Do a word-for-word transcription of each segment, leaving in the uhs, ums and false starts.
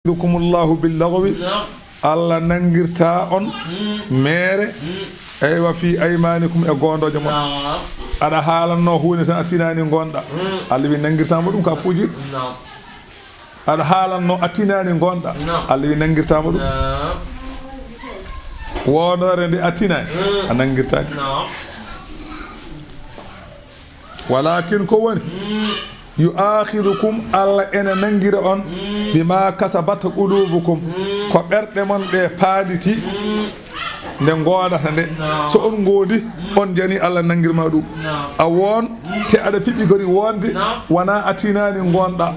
Yu'akhidhukumullahu bil-laghwi. Naam. Allah nanngirta on meere. Eywa, fi aymaanikum, e goondooje mon. Naam. Aɗa haalanno huunde tan a tinaani ngoonɗa. Allah wi nanngirta ma ɗum ka puuji. Naam. Aɗa haalanno a tinaani ngoonɗa. Naam. Allah wi nanngirta ma ɗum. Naam. Woondoore nde a tinaani, a nanngirtaaki. Naam. Walakin ko woni, yu'akhidhukum, Allah ene nanngira on, bima kasabat qulubukum, ko ɓerɗe mon ɗe paaditi nde ngoodata nde. So on ngoodi, on jani, Allah nanngirma ɗum. A woon te aɗa fiɓi gori woonde, wona a tinaani ngoonɗa.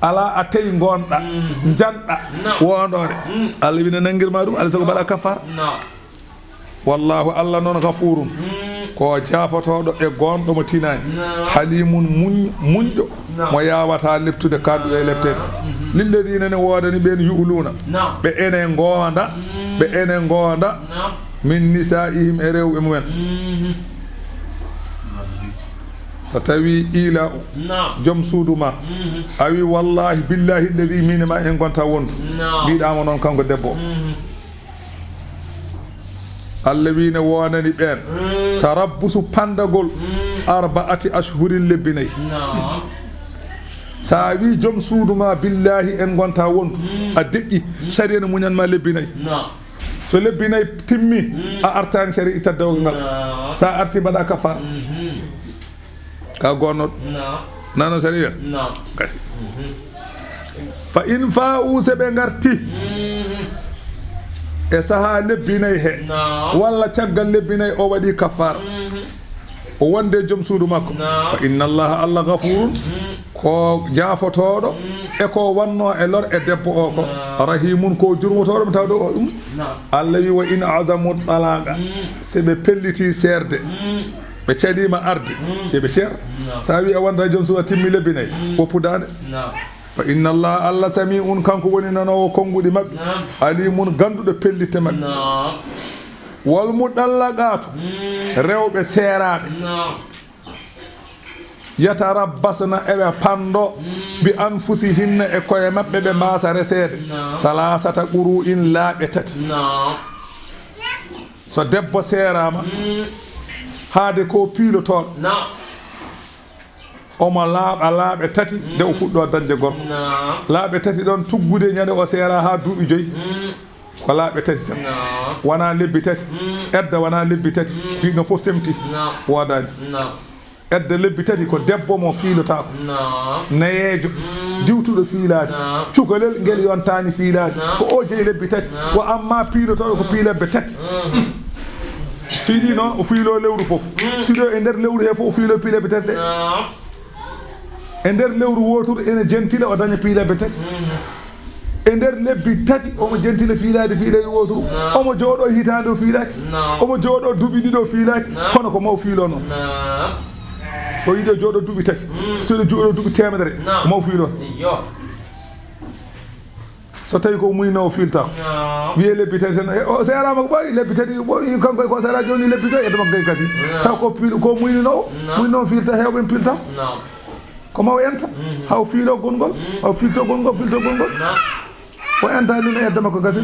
Alaa a tawi ngoonɗa, njanɗa woondoore. Allah wi ne nanngirma ɗum, alaa sago mbaɗa kaffara. Wallahu, Allah noon, ghafurun, ko jaafotooɗo e goonɗo mo tinaani. Halimun, muñ-, muñɗo, mo yaawataa leptude, kaanduɗo e lepteede. Lilladina, ne woodani ɓeen, yu'luna, ɓe ene ngoonda, ɓe ene ngoonda, min nisaihim, e rewɓe mumen. So tawi ila o, joom suudu ma, a wi, wallahi, billahi, alladi, min e ma en ngonta wondu. Mbiɗa mo noon, kanko debbo o. Allah wi ne woonani ɓeen tarabbusu, pandagol, arbaati ashhurin, lebbi nayi. Sa wi joom suudu ma, billahi, en ngonta wondu, a deƴƴi, sariya ne muñan ma lebbi nayi. So lebbi nayi timmi, a artaani sariya, itta dewgal ngal. Sa arti, mbaɗa kafara. Ka gonnoɗo. Nana sariya? Gasi. Fa in fa'u, se ɓe ngarti e saha lebbi nayi he, walla caggal lebbi nayi, o waɗi kafara. O wonde joom suudu makko. Fa inna Allaha, Allah, ghafurun, ko jaafotooɗo e ko wanno e lor e debbo o ko. Rahimun, ko jurmotooɗo mo tawde o ɗum. Allah wi, wa in azamu talaqa, se ɓe pelliti seerde, ɓe caliima arde, yo ɓe ceer. Sa wi a wonta joom suudu, a timmi lebbi nayi, woppu daande. Fa inna Allaha, Allah, sami'un, kanko woni nanoowo konnguɗi maɓɓe, alimun, gannduɗo pellitte maɓɓe. Wal mutallaqatu, rewɓe seeraaɓe, yatarabbasna, eɓe panndo, bi anfusihinna, e koye maɓɓe, ɓe mbaasa reseede, salasata quru'in, laaɓe tati. So debbo seeraama, haade ko piilotooɗo, omo laaɓa laaɓe tati, nde o fuɗɗo dañde gorko. Laaɓe tati ɗon, tuggude ñande o seera haa duuɓi joyi, ko laaɓe tati tan. Wona lebbi tati. Edda wona lebbi tati. Ɗiɗon fof semti. Woodaani. Edda lebbi tati ko debbo mo fiilotaako. Nayeejo. Diwtuɗo fiilaade. Cukalel ngel yontaani fiilaade. Ko o jeyi lebbi tati. Wa amma piilotooɗo ko piilebbe tati. So yiɗi noon, o fiilo lewru fof. So yiɗi e nder lewru he fof, o fiilo piilebbe tati ɗe. E nder lewru wooturu ene jentila o daña piilebbe tati. E nder lebbi tati omo jentila fiilaade fiilayru wooturu. Omo jooɗo hitaande o fiilaaki. Omo jooɗo duuɓi ɗiɗo o fiilaaki. Kono ko maw fiilo noon. So yiɗi o jooɗo duuɓi tati. So yiɗi o jooɗo duuɓi teemedere, ko maw fiilo. So tawi ko muynoowo fiilta, wiye lebbi tati tan, e, o seeraama ko ɓooyi, lebbi tati ko ɓooyi, kanko ko seera jooni lebbi joyi, edda makko gay gasi. Taw ko piil-, ko muynoowo, muynoowo fiilta, heewɓe en piilta. Ko maw enta, haw fiilo gonngol, haw fiilto gonngol, fiilto gonngol. O enta ɗum e edda makko gasi.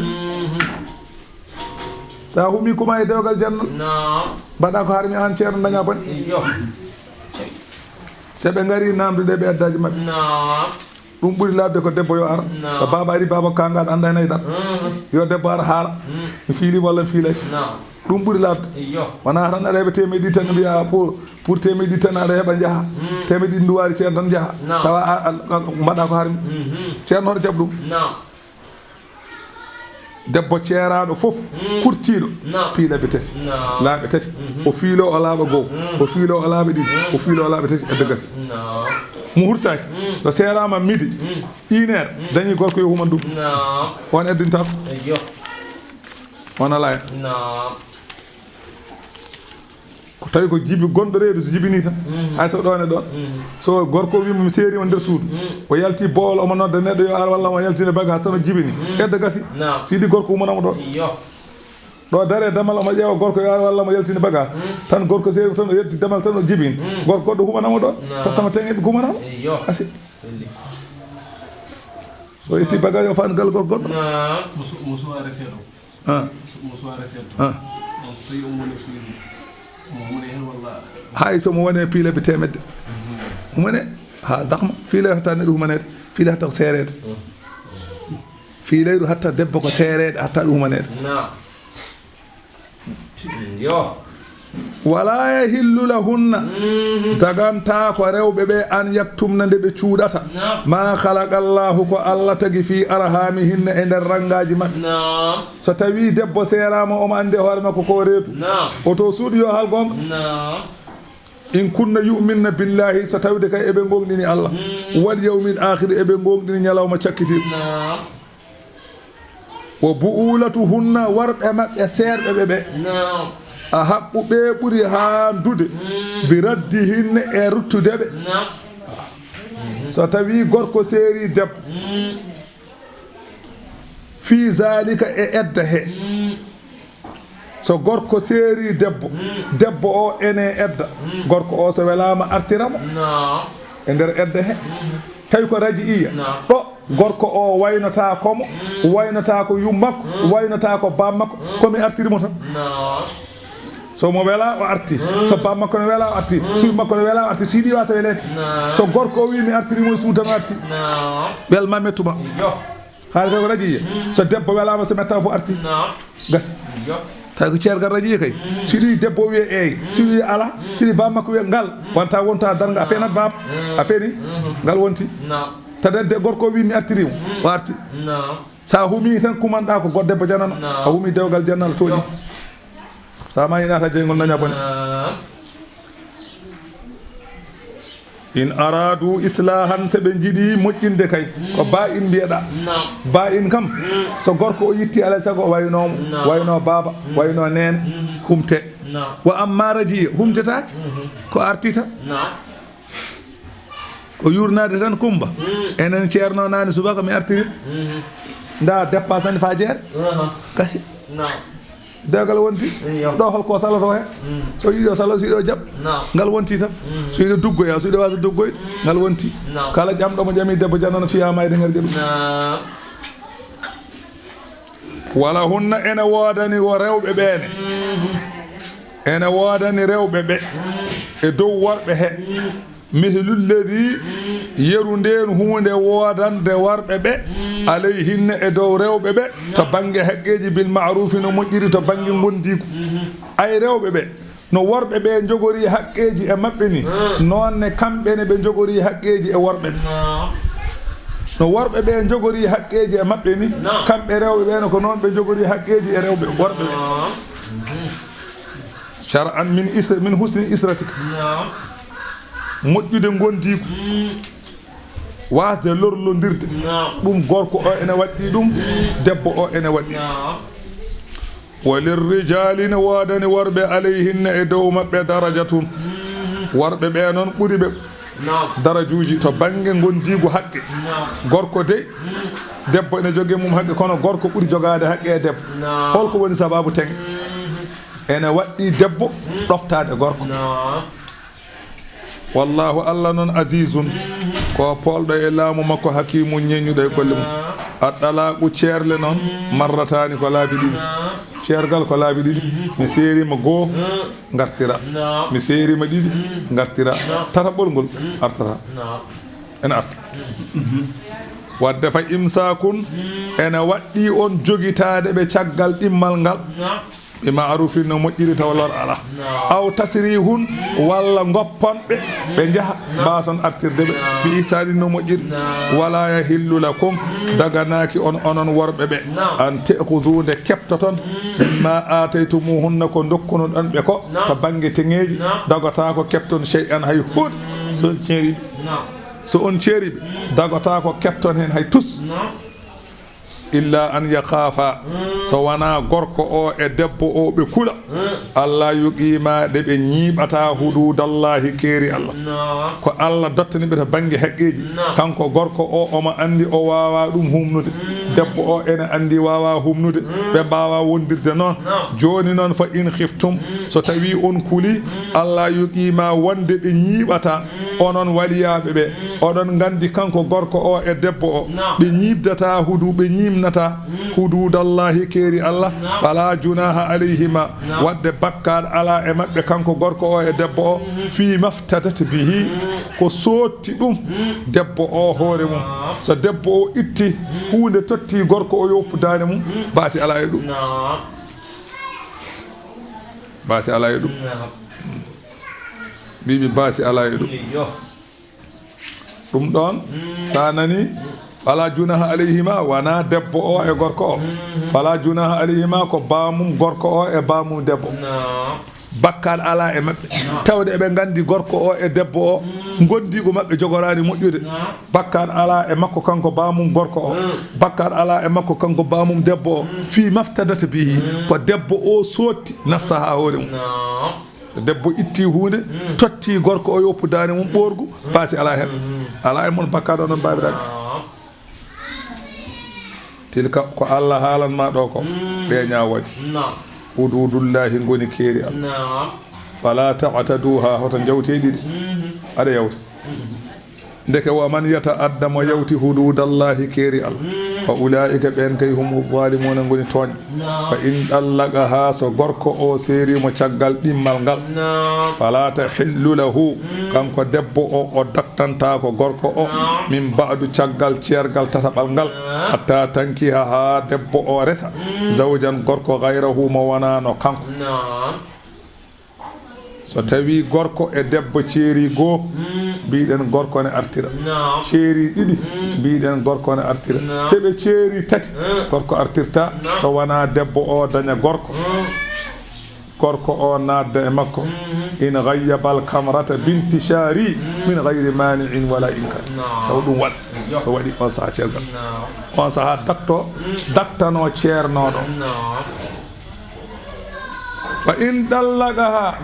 Sa humi kuma e dewgal janno, mbaɗa ko harmi aan ceerno daña bone. Se ɓe ngari namdude ɓe eddaaji maɓɓe. Ɗum ɓuri laaɓde ko debbo yo ar. Ko baaba ari, baaba kangaɗo annda hen haydara. Yo debbo ar haala. Mi fiili walla mi fiilay. Ɗum ɓuri laaɓde. Wona tan aɗa heɓa temeɗɗe ɗiɗi tan mbiya pour, pour temeɗɗe ɗiɗi tan aɗa heɓa njaha. Temeɗɗe ɗiɗi nduwaari ceerno tan njaha. Tawa a, a, a, mbaɗa ko harmi. Ceerno hoto jaɓ ɗum. Debbo ceeraaɗo fof, kurtiiɗo, piilaɓe tati, laaɓe tati. O fiilo o laaɓa goo, o fiilo o laaɓa ɗiɗi, o fiilo o laaɓa tati, edda gasi. Mo hurtaaki, so seeraama midi, une heure, dañi gorko yo human ɗum. On eddintaako. On alaa hen. Ko tawi ko jibi gonɗo reedu, so jibini tan, hay so ɗon e ɗon. So gorko wiima mi seeri on nder suudu, o yalti boowal, omo nodda neɗɗo yo ar walla mo yaltine bagage tan, o jibini. Edda gasi. So yiɗi gorko humanamo ɗon. Ɗo dare damal, omo ƴeewa gorko yo ar walla mo yaltine bagage. Tan gorko seeri ko tan, o yalti damal tan, o jibini. Gorko goɗɗo humanamo ɗon. Tottama ten eɓe humanamo. Asi. O itti bagage o fan gal gorko goɗɗo. Naam. Musu-, musuwaare seeɗa. Ah. Musuwaare seeɗa. Ah. On so tawi omo woni piiɗe, omo woni heen walla? Hay so mo woni piileeɓe teemedde. Mhm. Omo woni haa dakma. Fiilayru hatta neɗɗo humaneede. Fiilayru hatta ko seereede. Mhm. Fiilayru hatta debbo ko seereede, hatta ɗum humaneede. Naam. Yo. Wala yahillu lahunna. Mhm. Dagantaa ko rewɓe ɓe an yaktumna nde ɓe cuuɗata. Naam. Ma khalaqa Allahu ko Allah tagi fi arhamihinna e nder rangaaji maɓɓe. Naam. So tawi debbo seeraama omo anndi e hoore makko ko reedu. Naam. O to suudu yo hal goonga. Naam. In kunna yu'minna billahi so tawde kay eɓe goongɗini Allah. Mhm. Wal yawmil akhir eɓe goongɗini ñalawma cakkitiiɗo. Naam. Wa bu'ulatuhunna, worɓe maɓɓe seerɓe ɓe ɓe. Naam. A haqqu ɓe ɓuri haandude. Mm. Bi raddihinna e ruttude ɓe. Naam. So tawi gorko seeri debbo. Mm. Fi zalika e edda he. Mm. So gorko seeri debbo, mm, debbo o ene edda. Mm. Gorko o so welaama artira mo. Naam. E nder edda he. Mm. Tawi ko raji'iya. Naam. Ɗo gorko o waynotaa ko mo, mm, waynotaa ko yum makko, mm, waynotaa ko baam makko, mm, ko mi artiri mo tan. Naam. So mo wela o arti. Mm. So baam makko no wela o arti. Mm. So yum makko no wela o arti. Si ɗi wasa weleede. Naam. So gorko o wi mi artiri mo e suudu tan o arti. Naam. Wel ma mettuma. Yo. Haali kay ko rajiya. Mm. So debbo welaama so metta fof arti. Naam. Gasi. Yo. Tawi ko ceergal rajiya kay. Mm. Si ɗi debbo wiye eey. Mm. Si ɗi ala. Mm. Si ɗi baam makko wiye ngal. Mm. Wonta wonta darnga a feenat baaba. Mm. A feeni? Mm. Ngal wonti. Naam. Tadande gorko o wi mi artiri mo. Mm. O arti. Naam. Sa humi tan kumanɗa ko goɗɗo debbo janano. Naam. A humi dewgal janano tooñi. Yo. Sa ma ina ta jeyngol naña bone. Naam. In aradu islahan, so ɓe njiɗi moƴƴinde kay, ko ba in mbiyeɗa. Naam. Ba in kam, mm, so gorko o yitti alay sago o wayno mo, naam, wayno baaba, mm, wayno neene, mm, humte. Naam. Wa amma rajiya, humtetaake, mhm, ko arti tan. Naam. Ko yurnaade tan Kumba. Mm. Enen ceerno naani subaka mi artiri. Mhm. Nda dépasse nani fa jeere. Aha. Gasi. Naam. Dewgal wonti. Iyo. Ɗo holko saloto he? Mm. So yiɗo salo, so yiɗo jaɓ. Naam. Ngal wonti tan. Mm. So yiɗo duggoya, so yiɗo wasa duggoyde, mm, ngal wonti. Naam. Kala ƴamɗo mo ƴami debbo janano fiya mayde ngar jaɓi. Naam. Wala hunna ene woodani wo rewɓe ɓeene. Mm. Ene woodani rewɓe ɓe. Mm. E dow worɓe he. Mm. Mithlu lladhi, yeru ndeen huunde woodande worɓe ɓe, alayhinna e dow rewɓe ɓe, to bannge haqqeeji bil ma'rufi no moƴƴiri to bannge ngondiigu. Ay rewɓe ɓe, no worɓe ɓe njogori haqqeeji e maɓɓe ni, noon ne kamɓe ne ɓe njogori haqqeeji e worɓe ɓe. No worɓe ɓe njogori haqqeeji e maɓɓe ni, kamɓe rewɓe ɓe ne ko noon ɓe njogori haqqeeji e rewɓe worɓe ɓe. Shar'an min isra-, min husni isratika. Naam. Moƴƴude ngondiigu. Mm. Waasde lorlondirde. Naam. Ɗum gorko o ene waɗɗi ɗum, mm, debbo o ene waɗɗi. Naam. Wa lirrijali ne woodani worɓe alayhinna e dow maɓɓe darajatun. Mm. Worɓe ɓe noon ɓuri ɓe. Naam. Darajuuji to bannge ngondiigu haqqe. Naam. Gorko dey, mm, debbo ene jogii mum haqqe, kono gorko ɓuri jogaade haqqe e debbo. Naam. Holko woni sababu teng? Mm. Ene waɗɗi debbo, mm, ɗoftaade gorko. Naam. Wallahu Allah noon azizun, mm, ko poolɗo e laamu makko, hakimun ñeññuɗo e golle mum. Naam. Aɗɗalaaqu ceerle noon, mm, marrataani ko laabi ɗiɗi. Naam. Ceergal ko laabi ɗiɗi. Mm. Mi seeriima goo. Mm. Ngartira. Naam. Mi seeriima ɗiɗi, mm, ngartira. Naam. Tataɓol ngol, mm, artata. Naam. Ene arta. Mm. Wadde fa imsakun, mm, ene waɗɗi on jogitaade ɓe caggal ɗimmal ngal. Naam. Bi ma'rufin no moƴƴiri taw lor alaa. Naam. Aw tasrihun walla ngoppan ɓe, ɓe njaha, naam, mbaason artirde ɓe. Naam. Bi ihsanin no moƴƴiri. Naam. Wala yahillu lakum, mm, daganaaki on onon worɓe ɓe. Naam. An ta'khudhu nde keɓtoton. Mm. Mimma ataytumuhunna ko dokkunoɗon ɓe ko, naam, to bannge teŋeeji, naam, dagotaa ko keɓton shay'an hay huunde. Mm. So on ceeriiɓe. Naam. So on ceeriiɓe, dagotaa ko keɓton heen hay tus. Naam. Illa an yakhafa, mm, so wonaa gorko o e debbo o ɓe kula. Mm. Alla yuqima, ɗe ɓe ñiiɓata hududallahi, keeri Alla. Naam. Ko Alla dottani ɓe to bannge haqqeeji. Naam. Kanko gorko o, omo anndi o waawaa ɗum humnude. Mm. Debbo o ene anndi waawaa humnude. Mm. Ɓe mbaawaa wondirde noon. Naam. Jooni noon, fa in khiftum, mm, so tawii on kulii, mm, alla yuqima, wonde ɓe ñiiɓata, mm, Onon waliyaaɓe ɓe, oɗon nganndi kanko gorko o e debbo o, ɓe ñiiɓdataa hudu, ɓe ñiimnataa huduudallahi keeri Allah, falaa junaaha alayhima, waɗde bakkaat alaa e maɓɓe kanko gorko o e debbo o, fii maftadat bihi, ko sootti ɗum debbo o hoore mum. So debbo o itti huunde totti gorko o yoppu daande mum, baasi alaa e ɗum. Baasi alaa e ɗum. Mbiimi baasi alaa e ɗum. Ɗum ɗoon, so a nani, falaa junaaha alayhima, wonaa debbo o e gorko o. Falaa junaaha alayhima, ko baamum gorko o e baamum debbo. Bakkaat alaa e maɓɓe. Tawde eɓe nganndi gorko o e debbo o, ngondiigu maɓɓe jogoraani moƴƴude. Bakkaat alaa e makko kanko baamum gorko o. Bakkaat alaa e makko kanko baamum debbo o. Fii maftadat bihi, ko debbo o sootti nafsaha hoore mum. Debbo itti huunde, totti gorko o yoppu daande mum ɓoorgu, baasi alaa heen. Alaa e mon bakkaat onon baabiraaɓe. Tilka ko Allah haalan ma ɗo ko, ɗe ñaawooje. Huduudullahi ngoni keeri Allah. Fala ta'taduha, hoto njawte ɗiɗi. Aɗa yawta. Ndeke, wa man yata'adda, mo yawti huduudallahi keeri Allah, fa ulaa'ika, ɓeen kay, humu zaalimuuna, ngoni tooñ. Fa in ɗallaqaha, so gorko o seeri mo caggal ɗimmal ngal, fala tahillu lahu, kanko debbo o, o daktantaako gorko o, min ba'du, caggal ceergal tataɓal ngal, hatta tankiha, haa debbo o resa, zawjan, gorko, gayrahu, mo wonano kanko. So tawi gorko e debbo ceeri goo, mbiɗen gorko ne artira. Ceeri ɗiɗi, mbiɗen gorko ne artira. Se ɓe ceeri tati, gorko artirta, so wonaa debbo o daña gorko. Gorko o naatda e makko. In ghayyabal kamrata bintishari min ghayri mani'in wala inkar. Taw ɗum waɗ. So waɗi on saha ceergal. On saha dakto, daktano ceernooɗo. Fa in ɗallaqaha,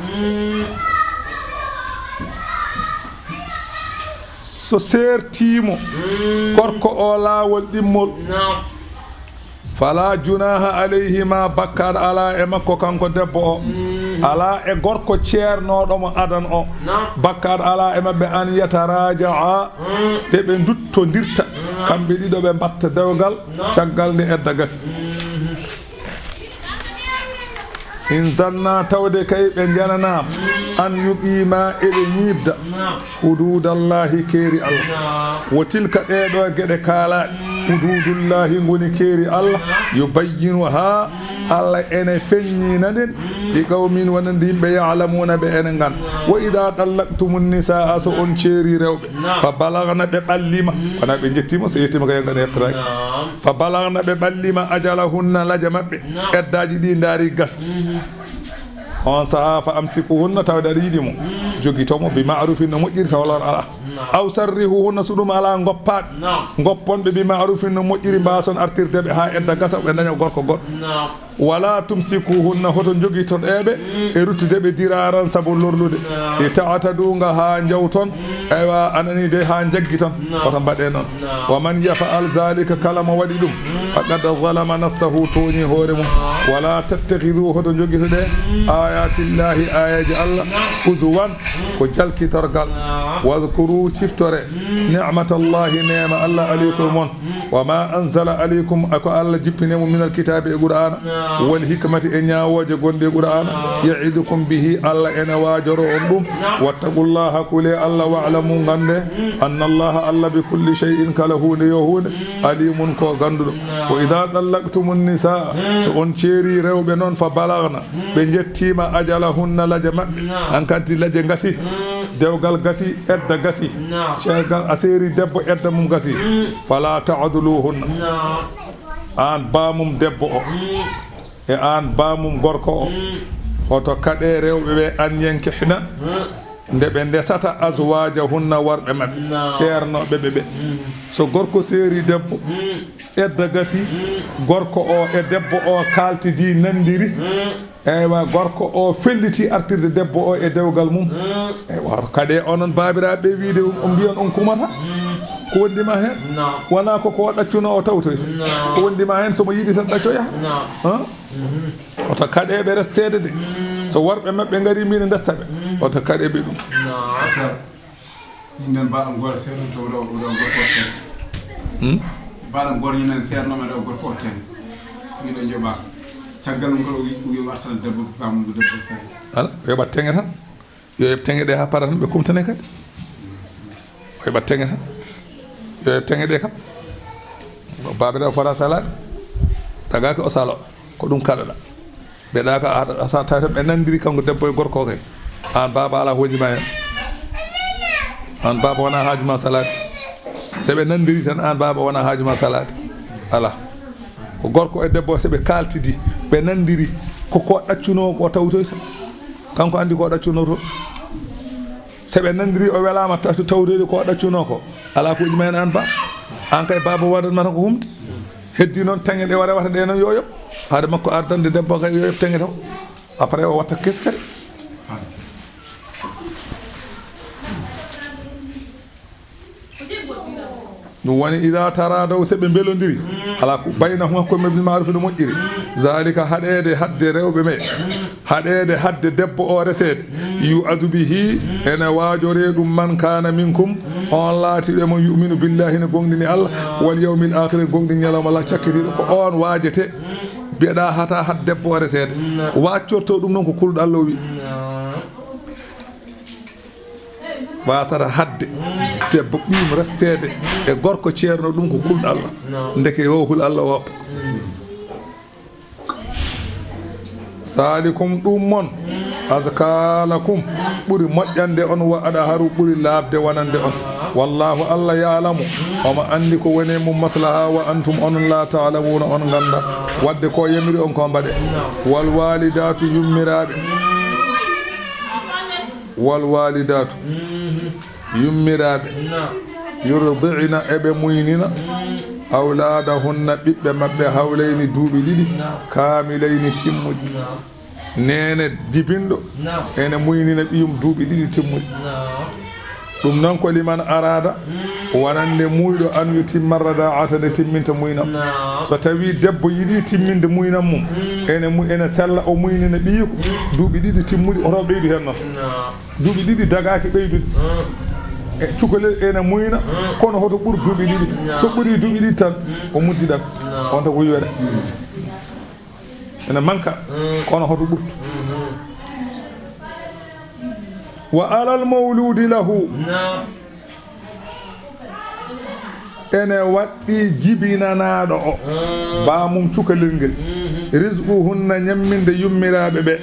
so seertiimo gorko o laawol ɗimmol, fala junaha alayhima, bakkaat alaa e makko kanko debbo o, alaa e gorko ceernooɗo mo adan o, bakkaat alaa e maɓɓe, an yataraja'a, de ɓe nduttondirta, kamɓe ɗiɗo ɓe mbatta dewgal, caggal nde edda gasi. In zanna, tawde kay ɓe njananaama, an yuqiima, eɓe ñiiɓda, huduudallahi, keeri Allah. Wo tilka, ɗee ɗoo geɗe kaalaaɗe, huduudullahi ngoni keeri Allah, yubayyinuha, Allah ene feññina ɗen, li qawmin, wonande yimɓe, ya'lamuuna, ɓe ene ngannda. Wa idaa ɗallaqtumun nisaa, so on ceeri rewɓe, fa balagna, ɓe ɓallima, wona ɓe jettima, so yettima kay ngana heɓtataake. Fa balagna, ɓe ɓallima, ajalahunna, laja maɓɓe, eddaaji ɗi ndaari gasde. On saha, fa amsikuhunna, tawde aɗa yiɗi mo, jogito mo, bi ma'rufin, no moƴƴiri, taw lor alaa. Aw sarrihuhunna, so ɗum alaa, ngoppaɓe, ngoppon ɓe, bi ma'rufin, no moƴƴiri, mbaason artirde ɓe haa edda gasa, ɓe daña gorko goɗɗo. Wala tumsikuhunna, hoto jogiton eɓe e ruttude ɓe diraran sabu lorlude. Li ta'tadu, nga haa njawton, aywa, anani de, haa njaggiton. Hoto mbaɗe noon. Wa man yaf'al zalika, kala mo waɗi ɗum, faqad zalama nafsahu, tooñi hoore mum. Wala tattakhidu, hoto jogitoɗe, ayatillahi, ayaji Allah, huzuwan, ko jalkitorgal. Wadhkuru, ciftore, ni'matallahi, neema Allah, alaykum, mon. Wa ma anzala alaykum, ko Allah jippini mo, minal kitaabi, e Qur'aana, wal hikmati, e ñaawooje gonɗe e Qur'aana, ya'idukum bihi, Allah ene waajoro on ɗum. Wattaqullaha, kule Allah, wa'lamu, ngannde, annallaha, Allah, bi kulli shay'in, kala huunde yo huunde, alimun, ko gannduɗo. Wa idha tallaqtumun nisaa, so on ceeri rewɓe noon, fa balagna, ɓe njettiima, ajalahunna, laje maɓɓe, an kanti laje ngasi, dewgal gasi, edda gasi. Ceergal a seeri debbo, edda mum gasi. Fala ta'duluhunna. Aan baamum debbo o, e aan baamum gorko o, hoto kaɗe rewɓe ɓe, an yankihna, nde ɓe ndesata, azwajahunna, worɓe maɓɓe, seernooɓe ɓe ɓe. So gorko seeri debbo, edda gasi, gorko o e debbo o kaaltidi, nanndiri. Eywa, gorko o felliti artirde debbo o e dewgal mum. Eywa, hoto kaɗe onon baabiraaɓe ɓe, wiide on, on mbiyan on kumata. Ko wondi ma heen? Wona ko, ko ɗaccuno o tawtoyta. Ko wondi ma heen, so mo yiɗi tan ɗaccoya. Han? Hoto kaɗe ɓe resteede de. So worɓe maɓɓe ngari, min ndesta ɓe. Hoto kaɗe ɓe ɗum. Min nden mbaɗa goor seeɗa to ɗo, ɗo gorko o ten. Hmm? Mbaɗa goor ñinen seeɗa no men ɗo gorko o ten. Min ɗo joɓa. Caggal mum ko o wi, o wi wartan debbo kam, debbo seeɗa. Ala, o yoɓat teŋe tan. Yo yoɓ teŋe ɗe ha para tan ɓe kumtane kadi. O yoɓat teŋe tan. Yo yoɓ teŋe ɗe kam. Baabiraɗo fota salaade. Tagaaki o salo. Ko ɗum kaɗoɗa. Ɓe ɗa ka a, a sa tawi tan ɓe nandiri kanko debbo e gorko o kay. An baaba ala ko woni ma hen. An baaba wona haaju ma salaade. So ɓe nandiri tan an baaba wona haaju ma salaade. Ala. Ko gorko e debbo so ɓe kaltidi, ɓe nandiri ko ko ɗaccuno ko tawtoyta. Kanko andi ko ɗaccuno to. So ɓe nandiri o welama ta-, tawtoyde ko ɗaccuno ko. Ala ko woni ma hen an baaba. An kay baaba waɗan mata ko humde. Heddi noon teŋe ɗe wara wata ɗe noon yo yoɓ. Haade makko ardande debbo kay yo yoɓ teŋe taw. Après o watta kesi kadi. Ɗum woni ida taradaw, so ɓe mbelondiri. Ala ko baynahum hakkunde maɓɓe bil ma'ruf no moƴƴiri. Zalika haɗede hadde rewɓe ɓe. Haɗede hadde debbo o reseede. Yu'azu bihi, ene waajore ɗum man kana minkum, on laatiɗo e mon yu'minu billahi ne gomɗini Allah, wal yawmil akhir gomɗini ñalawma Allah cakkitiiɗo, ko on waajete. Mbiyeɗa hata had debbo o reseede. Waaccorto ɗum noon ko kulɗo Allah o wi. Wasata hadde debbo ɓiyum resteede e gorko ceerno ɗum ko kulɗo Allah. Ndeke o hul Allah o woppa. Salikum ɗum mon, azka lakum, ɓuri moƴƴande on, wa adharu, ɓuri laaɓde wonande on. Wallahu, Allah ya'lamu, omo anndi ko woni mum maslaha, wa antum, onon la ta'lamuna, on ngannda. Wadde ko yamiri on ko mbaɗe. Wal walidatu, yummiraaɓe. Wal walidatu, yummiraaɓe, yurdi'na, eɓe muynina, awlaadahunna, ɓiɓɓe maɓɓe, hawlayni, duuɓi ɗiɗi, kaamilayni, timmuɗi. Neene jibinɗo ene muynina ɓiyum duuɓi ɗiɗi timmuɗi. Ɗum noon ko liman arada, wonande muuyɗo, an yutimma rada'ata, nde timminta muynam. So tawi debbo yiɗi timminde muynam mum, ene mu-, ene sella o muynina ɓiyiko duuɓi ɗiɗi timmuɗi, oto ɓeydu heen noon. Duuɓi ɗiɗi dagaaki ɓeydude. E cukalel ene muyna, kono hoto ɓur duuɓi ɗiɗi. So ɓuri duuɓi ɗiɗi tan, o muddidan. On tan ko wiyeede. Ene manka, kono hoto ɓurtu. Wa alal mawludi lahu. Ene waɗɗi jibinanaaɗo o, baamum cukalel ngel, rizquhunna, ñamminde yummiraaɓe ɓe,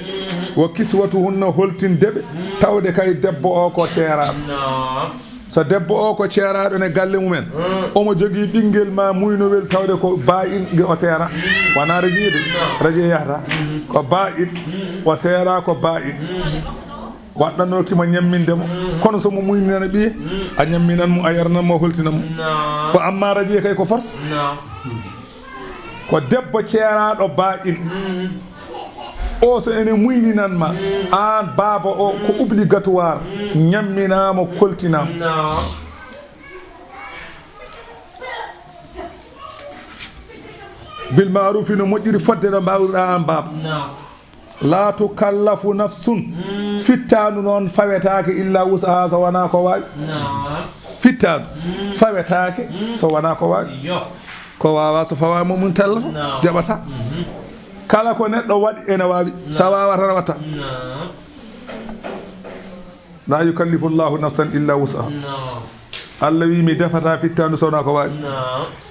wa kiswatuhunna, holtinde ɓe, tawde kay debbo o ko ceeraaɗo. So debbo o ko ceeraaɗo ne galle mumen, omo jogii ɓinngel ma muynowel tawde ko baa'in nge o seera, wonaa rajiye de, rajiye yahata, ko baa'in, o seera ko baa'in. Waɗɗanooki mo ñamminde mo. Kono so mo muynina ɓiye, a ñamminan mo, a yarnan mo, a holtinan mo. Ko amma rajiye kay ko force. Ko debbo ceeraaɗo baa'in. O so ene muyninan ma, aan baaba o ko obligatoire. Ñamminaa mo, koltinaa mo. Bil ma'rufi no moƴƴiri fodde no mbaawruɗaa aan baaba. La tukallafu nafsun. Fittaandu noon fawetaake illa wus'aha so wonaa ko waawi. Fittaandu fawetaake so wonaa ko waawi. Ko waawaa so fawaama mum tellata, jaɓata. Kala ko neɗɗo waɗi ene waawi. So a waawaa tan a watta. La yukallifu llahu nafsan illa wus'aha. Allah wi mi defata fittaandu so wonaa ko waawi.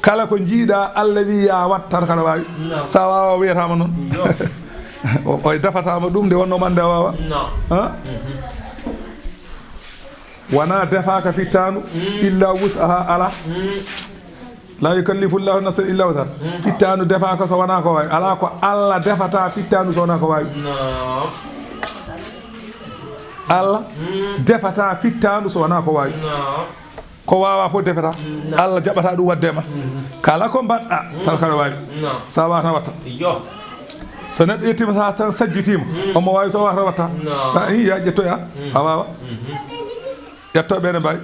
Kala ko njiiɗa Allah wi ya wat tan kana waawi. Sa waawa wiyatama noon. O, o defataama ɗum nde wonno mande a waawa. Ha? Wona defaaka fittaandu illa wus'aha ala. La yukallifu llahu nafsan illa wus'aha. Fittaandu defaaka so wonaa ko waawi. Ala ko Allah defata fittaandu so wonaa ko waawi. Allah defata fittaandu so wonaa ko waawi. Ko waawaa fof defata. Allah jaɓata ɗum waɗde ma. Kala ko mbaɗɗa, tan kaɗa waawi. Sa waawata watta. So neɗɗo yettiima, sa tan sajjitiima, omo waawi, so waawata watta. A, i, ya ƴettoya, a waawa. Ƴettooɓe ene mbaawi.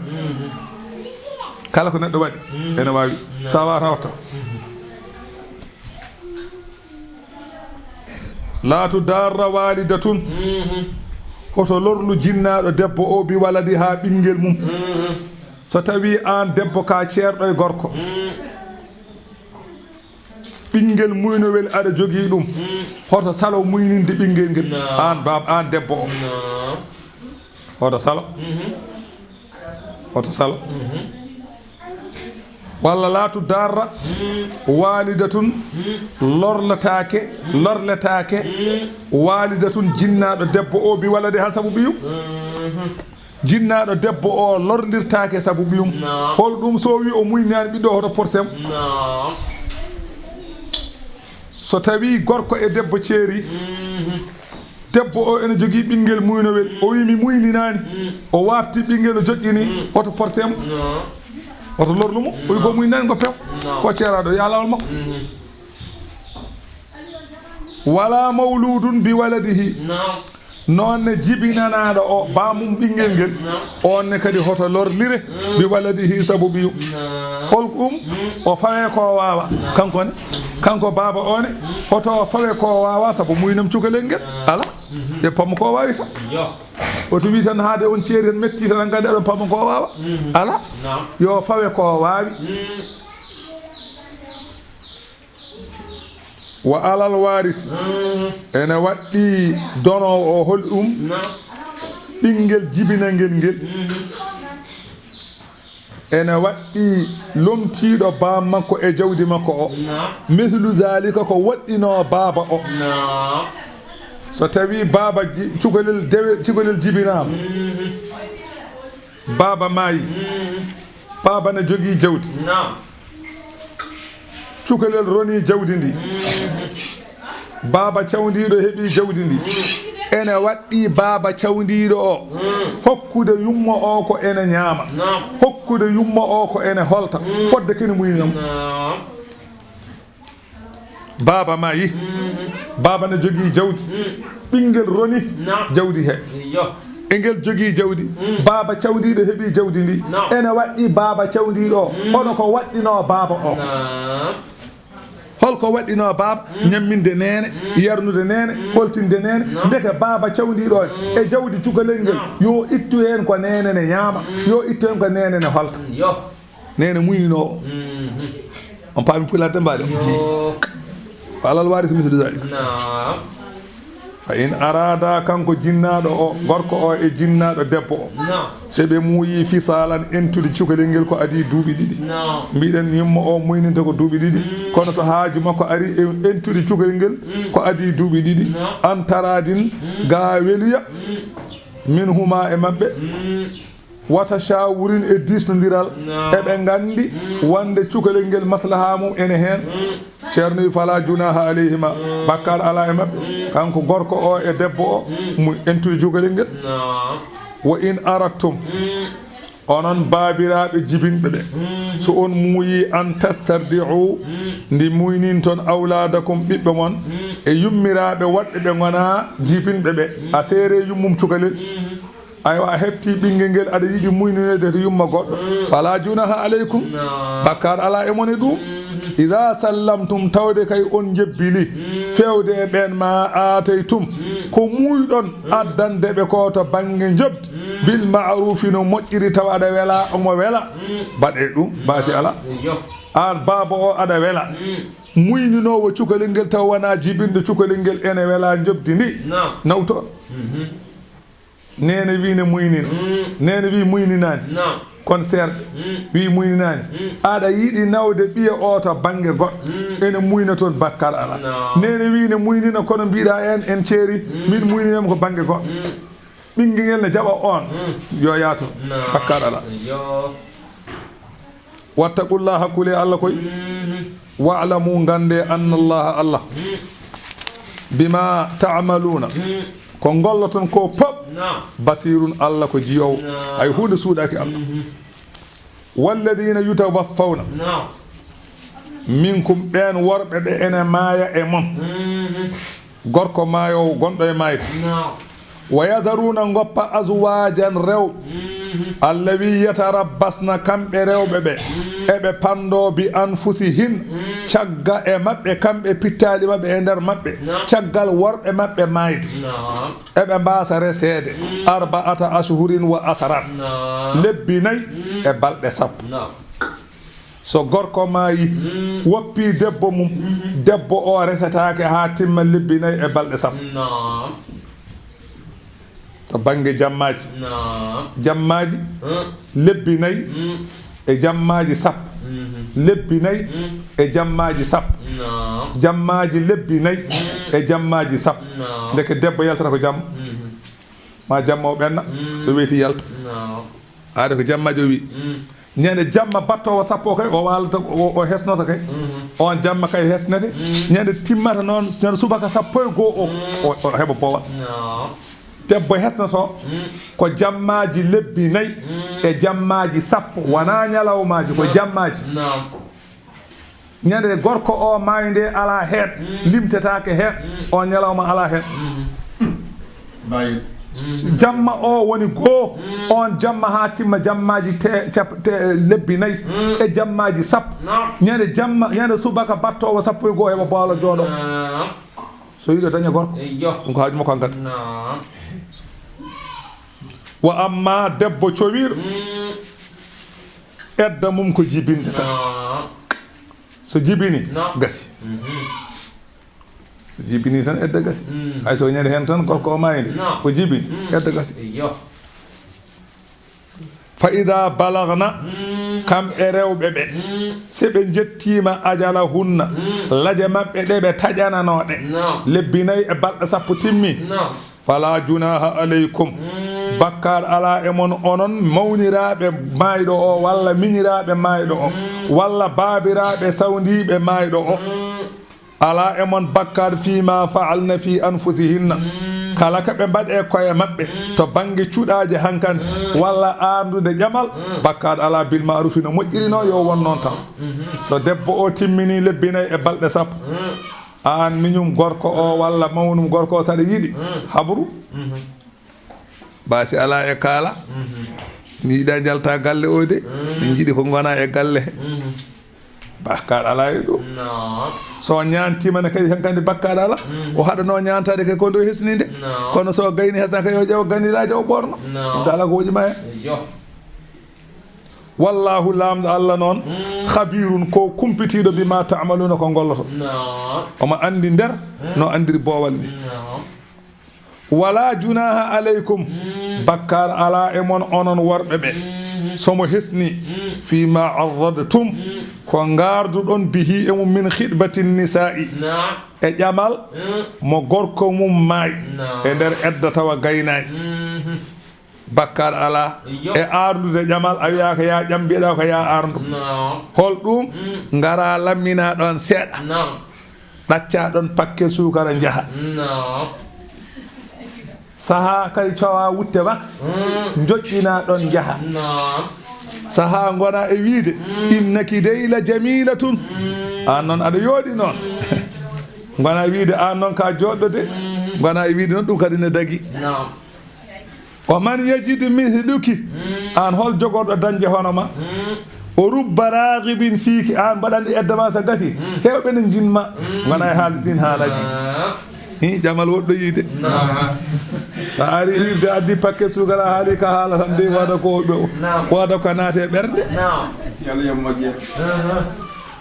Kala ko neɗɗo waɗi, ene waawi. Sa waawata watta. La tudarra walidatun. Hoto lorlu jinnaaɗo debbo o bi waladi haa ɓinngel mum. So tawii aan debbo ka ceerɗo e gorko, ɓinngel muynowel aɗa jogii ɗum, hoto salo muyninde ɓinngel ngel? Aan baaba, aan debbo o, hoto salo. Hoto salo. Walla laa tudarra waalidatun, lorlataake, lorletaake waalidatun, jinnaaɗo debbo o, bi waladiha, sabu ɓiyum. Jinnaaɗo debbo o lorlirtaake sabu ɓiyum. Hol ɗum so wi o muynani ɓiɗɗo, hoto porsem? So tawi gorko e debbo ceeri, debbo o ene jogii ɓinngel muynowel, o wi mi muyninani, o wafti ɓinngel, o joƴƴini, hoto porsem? Hoto lorlu mo, o wi ko muyninani ko pew, ko ceeraɗo, ya lawol makko. Wala mawludun bi waladihi. Noon ne jibinanaaɗo o, baamum ɓinngel ngel, oon ne kadi hoto lorlire, bi waladihi, sabu ɓiyum. Hol ɗum? O fawe ko waawa. Kanko ne, kanko baaba o ne, hoto o fawe ko waawa, sabu muynam cukalel ngel. Ala, e pamo ko waawi tan. O tumi tan haade on ceeri tan metti tan, an kadi aɗon pamo ko waawa. Ala, yo fawe ko waawi. Wa alal waarisi, ene waɗɗi donoowo o, hol ɗum? Ɓinngel jibinangel ngel. Ene waɗɗi lomtiiɗo baam makko e jawdi makko o. Mislu zalika, ko waɗɗinoo baaba o. So tawi baaba ji-, cukalel dewe-, cukalel jibinaama. Baaba maayi. Baaba ne jogii jawdi. Cukalel ronii jawdi ndi. Baaba cawndiiɗo heɓii jawdi ndi. Ene waɗɗi baaba cawndiiɗo o hokkude yumma o ko ene ñaama. Hokkude yumma o ko ene holta. Fodde kene muynam. Baaba maayi. Baaba ne jogii jawdi. Ɓinngel roni jawdi he. Engel jogii jawdi. Baaba cawndiiɗo heɓii jawdi ndi. Ene waɗɗi baaba cawndiiɗo o. Hono ko waɗɗinoo baaba o. Holko waɗɗinoo baaba? Ñamminde neene, yarnude neene, holtinde neene. Ndeke baaba cawndiiɗo o e jawdi cukalel ngel, yo ittu heen ko neene ne ñaama, yo ittu heen ko neene ne holta. Neene muyninoowo. On paami pulaar de mbaali. Yo. Wa alal waarisi mislu zalik. Fa in arada, kanko jinnaaɗo o, gorko o e jinnaaɗo debbo o, so ɓe muuyi fisaalan, entude cukalel ngel ko adii duuɓi ɗiɗi. Mbiɗen yumma o muyninta ko duuɓi ɗiɗi, kono so haaju makko ari e entude cukalel ngel ko adii duuɓi ɗiɗi, an taradin, ga weluya, min huma e maɓɓe. Wata shawurin, e diisnondiral. Eɓe nganndi wonde cukalel ngel maslaha mum ene heen. Ceerno wi, fala junaha alayhima, bakkaat alaa e maɓɓe, kanko gorko o e debbo o, mu entude cukalel ngel. Wa in aradtum, onon baabiraaɓe jibinɓe ɓe, so on muuyi, an tastardi'u, ndi muyninton, awladakum, ɓiɓɓe mon, e yummiraaɓe woɗɓe ɓe ngonaa jibinɓe ɓe, a seere yummum cukalel. Aywa, a heɓtii ɓinngel ngel, aɗa yiɗi muyninoyde to yumma goɗɗo, fala junaha alaykum, bakkaat alaa e mon e ɗum. Ida sallamtum, tawde kay on njebbili, fewde e ɓeen ma aataytum, ko muuyɗon addande ɓe ko to bannge njoɓdi, bil ma'rufi, no moƴƴiri, tawa aɗa wela, omo wela, mbaɗee ɗum, baasi alaa. Aan baaba o aɗa wela, muyninoowo cukalel ngel, tawa wonaa jibinɗo cukalel ngel, ene wela njoɓdi ndi, nawto. Neene wi ne muynina. Neene wi muyninaani. Kono seerɓe wi muyninaani. Aɗa yiɗi nawde ɓiya o to bannge goɗɗo. Ene muyna toon, bakkar alaa. Neene wi ne muynina, kono mbiɗa en, en ceeri, min muyninam ko bannge goɗɗo. Ɓinngel ngel ne jaɓa on, yo yaato, bakkar alaa. Wattaqullaha, kule Allah koy. Wa'lamu, ngannde, anna Allaha, Allah, bima ta'maluna, ko ngolloton ko pop, basirun, Allah ko jiyoowo. Hay huunde suuɗaaki Allah. Walladina yutawaffawna minkum, ɓeen worɓe ɓe ene maaya e mon. Gorko maayoowo gonɗo e maayde. Wa yadharuna, ngoppa, azwajan, rewɓe. Allah wi: "Yatarabbasna", kamɓe rewɓe ɓe, eɓe panndo, "bi anfusihin", cagga e maɓɓe, kamɓe pittaali maɓɓe e nder maɓɓe, caggal worɓe maɓɓe maayde. Eɓe mbaasa reseede, "arba'ata ashhurin wa asran", lebbi nayi e balɗe sappo. So gorko maayi, woppi debbo mum, debbo o resetaake haa timma lebbi nayi e balɗe sappo. To bannge jammaaji, jammaaji, lebbi nayi e jammaaji sappo, lebbi nayi e jammaaji sappo, jammaaji lebbi nayi e jammaaji sappo. Ndeke debbo yaltata ko jamma, ma jamma o ɓenna, so weeti yalta. Aade ko jamma jo wi. Ñande jamma battoowo sappo kay, o waalata, o, o hesnoto kay. On jamma kay hesnete. Ñande timmata noon, ñande subaka sappo e goo o, o, o heɓa boowal. Debbo hesnoto ko jammaaji lebbi nayi e jammaaji sappo, wonaa ñalawmaaji, ko jammaaji. Ñande gorko o maayi nde alaa heen, limtetaake heen, o ñalawma alaa heen. Jamma o woni goo, on jamma haa timma jammaaji te-, cap-, te-, lebbi nayi e jammaaji sappo. Ñande jamma, ñande subaka battoowo sappo e goo heɓa boowal jooɗo. So yiɗo daña gorko, ɗum ko haaju makko hankadi. Wa amma debbo cowiiɗo, edda mum ko jibinde tan. So jibini, gasi. So jibini tan, edda gasi. Hay so ñande heen tan gorko o maayde, ko jibini, edda gasi. Fa ida balagna, kam e rewɓe ɓe, so ɓe njettiima ajalahunna, laje maɓɓe ɗe ɓe taƴananoo ɗe, lebbi nayi e balɗe sappo timmi, fala junaha aleykum. Bakkaat alaa e mon, onon mawniraaɓe maayɗo o, walla miñiraaɓe maayɗo o, walla baabiraaɓe sawndiiɓe maayɗo o. Alaa e mon bakkaat fii ma fa'alna fii anfusihinna. Kala ka ɓe mbaɗi e koye maɓɓe, to bannge cuɗaaje hankante, walla aarndude ƴamal, bakkaat alaa, bil ma'rufi, no moƴƴiri no, yo won noon tan. So debbo o timmini lebbi nayi e balɗe sappo, aan miñum gorko o walla mawnum gorko o, saɗa yiɗi, habru. Ba si alaa e kaala, mi yiɗa njalta galle o de, min njiɗi ko ngona e galle. Bakkaat alaa e ɗum. So ñaantiima ne kadi, hankadi bakkaat alaa. O haɗanoo ñaantaade kay ko nde o hesni nde. Kono so gayni hesna kay, o ƴeewa ganiraaji o ɓoorno. Ɗum kala ko woƴi ma heen. Wallahu, Laamɗo Allah noon, khabirun, ko kumpitiiɗo, bima ta'maluna, ko ngolloto. Omo anndi nder no anndiri boowal ni. Wala junaha aleykum, bakkaar alaa e mon, onon worɓe ɓe, so mo hesni, fima arradtum, ko ngarduɗon, bihi, e mum, min khitbati nisaa'i, e ƴamal mo gorko mum maayi, e nder edda tawa gaynaaki. Bakkaat alaa e aarndude ƴamal, a wiyaaka yaa ƴam, mbiyeɗaa ko yaa aarndu. Hol ɗum? Ngara lammina ɗon seeɗa, ɗacca ɗon pakke suukara, njaha. Sahaa kadi cowa wutte wax, njoƴƴina ɗon, njaha. Sahaa ngona e wiide, innaki dey la jamilatun. Aan noon aɗa yooɗi noon. Ngona e wiide, aan noon ka jooɗɗo de. Ngona e wiide noon, ɗum kadi ne dagi. Wa man yajid mithluki, aan hol jogorɗo dañde hono ma? O rubba raghibin fiiki, aan mbaɗanɗi edda ma so gasi, heewɓe ne njiɗ ma. Ngona e haalde ɗin haalaaji. Hi, ƴamal woɗɗo yiide. So a ari hirde, addi paquet suukar, a haali ka haala tan de, wada ko, wada ko naate ɓernde. Yo Allah yam moƴƴere.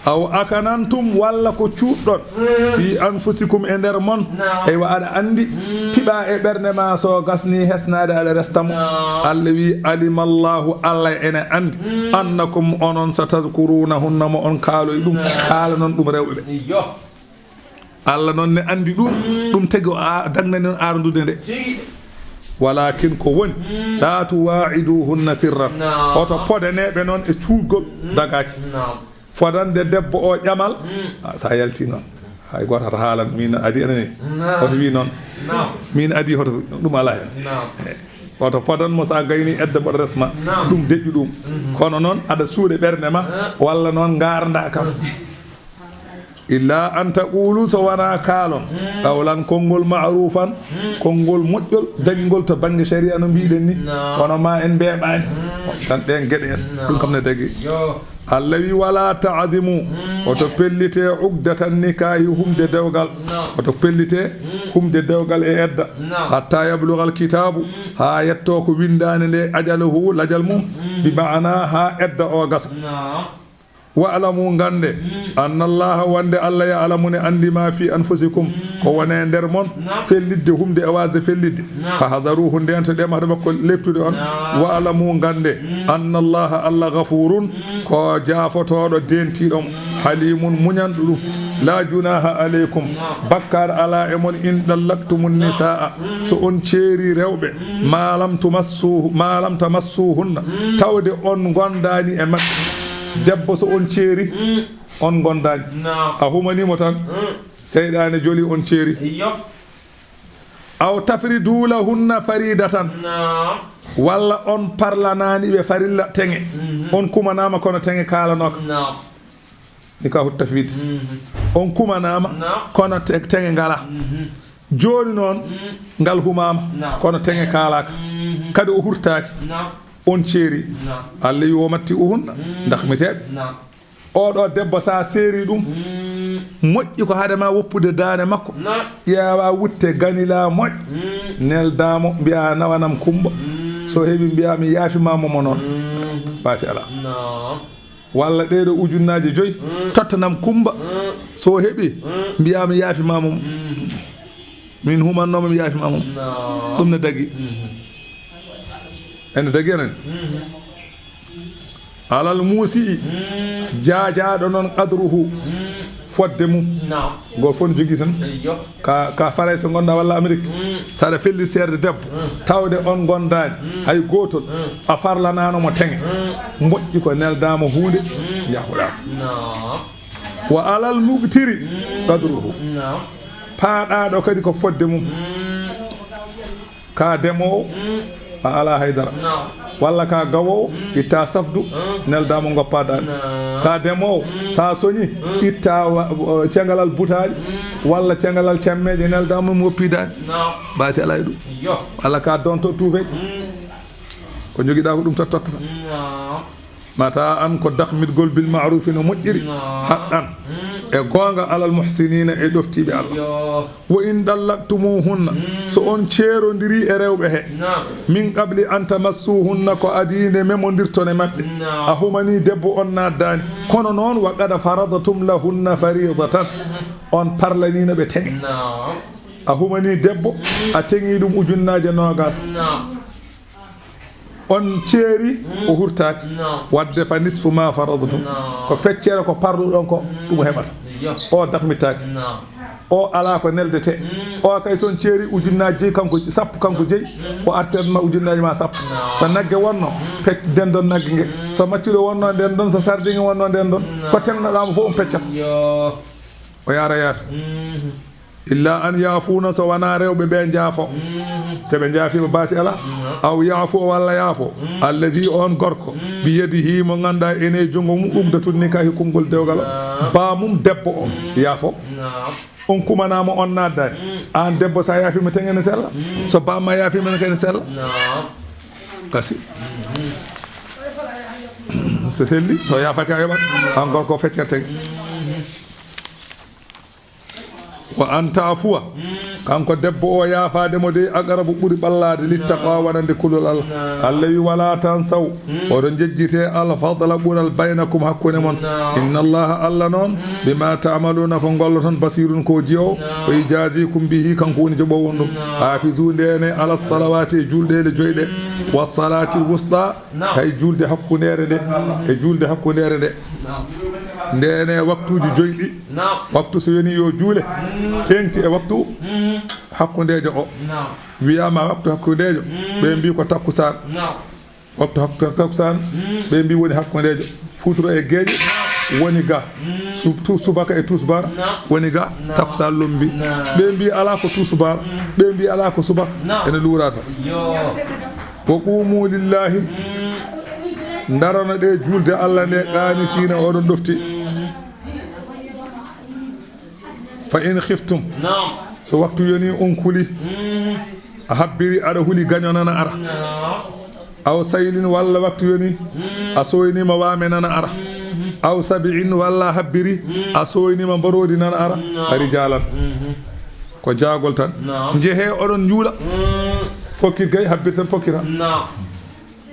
Aw akanantum, walla ko cuuɗɗon, fi anfusikum, e nder mon. Eywa, aɗa anndi, piɓa e ɓernde ma, so gasni hesnaade, aɗa resta mo. Allah wi, alimallahu, Allah ene anndi, annakum, onon, satazkurunahunna, mo on kaaloy ɗum, kaala noon ɗum rewɓe ɓe. Allah noon ne anndi ɗum, ɗum tagi o a-, dagnani on arandude nde. Walakin ko woni, la tuwa'iduhunna sirran. Oto podaneɓe noon e cuuɗgol dagaaki. Fodande debbo o ƴamal, a, sa yalti noon, hay gooto hata haalan, min adi enen ni. Oto wi noon. Min adi hoto, ɗum ala hen. Eh, oto fodan mo sa gayni edda mboɗo resma. Ɗum deƴƴu ɗum. Kono noon aɗa suuɗe ɓernde ma, walla noon ngarda kam. Illa an taqulu, so wonaa kaalon, qawlan, konngol, ma'rufan, konngol moƴƴol, dagingol to bannge shari'a no mbiɗen ni. Naam. Kono ma en mbeeɓaani. Tan ɗeen geɗe en. Ɗum kam ne dagi. Yo. Allah wi, "Wala ta'zimu." Oto pellite uqdatan nikahi, humde dewgal. Naam. Oto pellite humde dewgal e edda. Naam. Hatta yablugal kitabu, haa yetto ko winndaande nde ajalahu, lajal mum. Bi ma'ana haa edda o gasa. Naam. Wa'lamu, ngannde, anna Allaha, wonde Allah, ya'lamu, ne anndi, ma fi anfusikum, ko woni e nder mon, fellitde humde e waasde fellitde. Fa hazaruhu, ndento ɗe mahde makko leptude on. Wa'lamu, ngannde, anna Allaha, Allah, ghafurun, ko jaafotooɗo, deentiiɗo mo, halimun, muñanɗo ɗum. La junaha alaykum, bakkaar alaa e mon, in dallaqtumun nisaa, so on ceeri rewɓe, ma lam tumassu, ma lam tamassuhunna, tawde on ngondaani e maɓɓe. Debbo, so on ceeri, on ngondaani. Naam. A humanimo tan, seyɗaane joli, on ceeri. Iyo. Aw tafridu lahunna faridatan. Naam. Walla on parlanaani ɓe farilla teŋe. Mhm. On kumanaama kono teŋe kaalanooka. Naam. Nikahu tafwid. Mhm. On kumanaama, naam, kono te-, teŋe ngala. Mhm. Jooni noon, ngal humaama, naam, kono teŋe kaalaaka. Mhm. Kadi o hurtaaki. Naam. On ceeri. Naam. Allah wi, "Wa matti'uhunna." Mhm. Ndahmiteeɓe. Naam. Oɗo debbo, sa seeri ɗum, moƴƴi ko hade ma woppude daande makko. Naam. Ƴeewa wutte ganila moƴƴ. Mm. Neldaamo, mbiya, "Nawanam Kumba." Mm. So heɓi, mbiya, "Mi yaafima mo noon." Mm. Basi ala. Naam. Walla ɗeɗo ujunnaaje joyi, mm, tottanam Kumba. Mm. So heɓi, mm, mbiya, "Mi yaafima mo." Mm. Min humannooma, mi yaafima mo. Naam. Ɗum ne dagi. Mhm. Ene dagi enen. Mhm. Alal muusi'i, mm, jaajaaɗo noon qadruhu, mm, fodde mum. Naam. Go fof ne jogii tan. Eyyo. Ka, ka Farayse ngonɗa walla Amerik. Mm. Saɗa felli seerde debbo, mm, tawde on ngondaani, mm, hay gootol, mm, a farlanaano mo teŋe. Mm. Moƴƴi ko neldaama huunde, mm, njaafoɗaama. Naam. Wa alal muqtiri, mm, qadruhu. Naam. Paaɗaaɗo kadi ko fodde mum. Mm. Ka demoowo, mm, a alaa hay dara. Naam. Walla ka gawoowo, mm, itta safdu, mm, neldaa mo, ngoppa daande. Naam. Ka demoowo, mm, sa soñi, mm, itta wa-, o, cengalal butaali, mm, walla cengalal cammeeje, neldaa mo, ngoppi daande. Naam. Basi alaa e ɗum. Yo. Walla ka donto tuufeeje. Mm. Ko jogiɗa ko ɗum tottottata. Naam. Mata an ko dahmitgol bil ma'rufi no moƴƴiri, naam, haqqan, mm, e goonga, alal muhsinina, e ɗoftiiɓe Allah. Yo. Wa in dallaqtumuhunna, mm, so on ceerondiri e rewɓe he, naam, min qabli an tamassuhunna, ko adii nde memondirton e maɓɓe. Naam. A humani debbo, on naaddaani. Kono noon, wa qad faradtum lahunna faridatan, on parlaniino ɓe teŋe. Naam. A humani debbo, mm, a teŋi ɗum ujunnaaje noogas. Naam. On ceeri, mm, o hurtaaki. Naam. Wadde fa nisfu ma faradtum. Naam. Ko feccere ko parluɗon ko, mm, ɗum o heɓata. Yo. O dahmitaaki. Naam. O alaa ko neldetee. Mm. O kay so on ceeri ujunnaaji joyi, kanko sappo, kanko joyi, mm, o artirat ma ujunnaaji ma sappo. Naam. So nagge wonno, mm, pec-, ndendon nagge nge. Mm. So maccuɗo wonno, ndendon. So sardiŋŋe wonno, ndendon. Naam. Ko teŋnoɗaa mo fof, on peccat. Yo. O yaara yeeso. Mm. Illa an yaafuuna, so wonaa rewɓe ɓe njaafo. Mm. So ɓe njaafiima, baasi alaa. Mm. Aw yaafu, walla yaafo. Mm. Allazi, on gorko. Mm. Biyadihi, mo ngannduɗaa ene e junngo mum, uqdatun nikaahi, konngol dewgal o. Naam. Ba mum debbo o. Mm. Yaafo. Naam. On kumanaama, on naaddaani. Mm. Aan debbo, so a yaafiima tan ene sella. Mm. So ba ma yaafiima tan ene sella. Naam. Gasi. Mm. So selli, so yaafaaki a yoɓat. Aan gorko feccere tege. Mm. Wa an ta'fuwa, kanko debbo o, yaafaade mo dey, aqrabu, ɓuri ɓallaade, littaqwa, wonande kulol Allah. Allah wi, "Wala tansaw," oɗon njejjite, "al fadla," ɓural, "baynakum," hakkunde mon. Inna Allaha, Allah noon, bima ta'maluna, ko ngolloton, basirun, ko ji'oowo. Fa yujazikum bihi, kanko woni joɓoowo on ɗum. Hafizu, ndeene, ala salawati, e julɗeele joyi ɗe, wa salati wusta, Naam. Hay julde hakkundeere nde, e julde hakkundeere nde. Naam. Ndeene waktuuji joyi ɗi, naam, waktu so yoni yo juule, mm, teeŋti e waktu, mm, hakkundeejo o. Naam. Wiyaama waktu hakkundeejo, mm, ɓe mbii ko takkusaan. Naam. Waktu hakku-, takkusaan, mm, ɓe mbii woni hakkundeejo. Futuro e geeƴe woni ga. Mm. Su-, tu-, subaka e tusubaar, naam, woni ga. Naam. Takkusaan lombi. Naam. Ɓe mbii alaa ko tusubaar, mm, ɓe mbii alaa ko subaka. Naam. Ene luurata. Yo. Wa qumu lillahi. Mm. Ndarano ɗe julde Allah nde, naam, qaanitiina, oɗon ɗofti. Mm. Fa in khiftum. Naam. So waktu yoni on kuli. Mm. A habbiri aɗa huli gaño nana ara. Naam. Aw saylin walla waktu yoni. Mm. A soynima waame nana ara. Mm. Aw sabi'in walla a habbiri. Mm. A soynima mborodi nana ara. Naam. Fa rijalan. Mm. Ko jaagol tan. Naam. Njehe oɗon njuula. Mm. Fokkit gay habbir tan fokkita. Naam.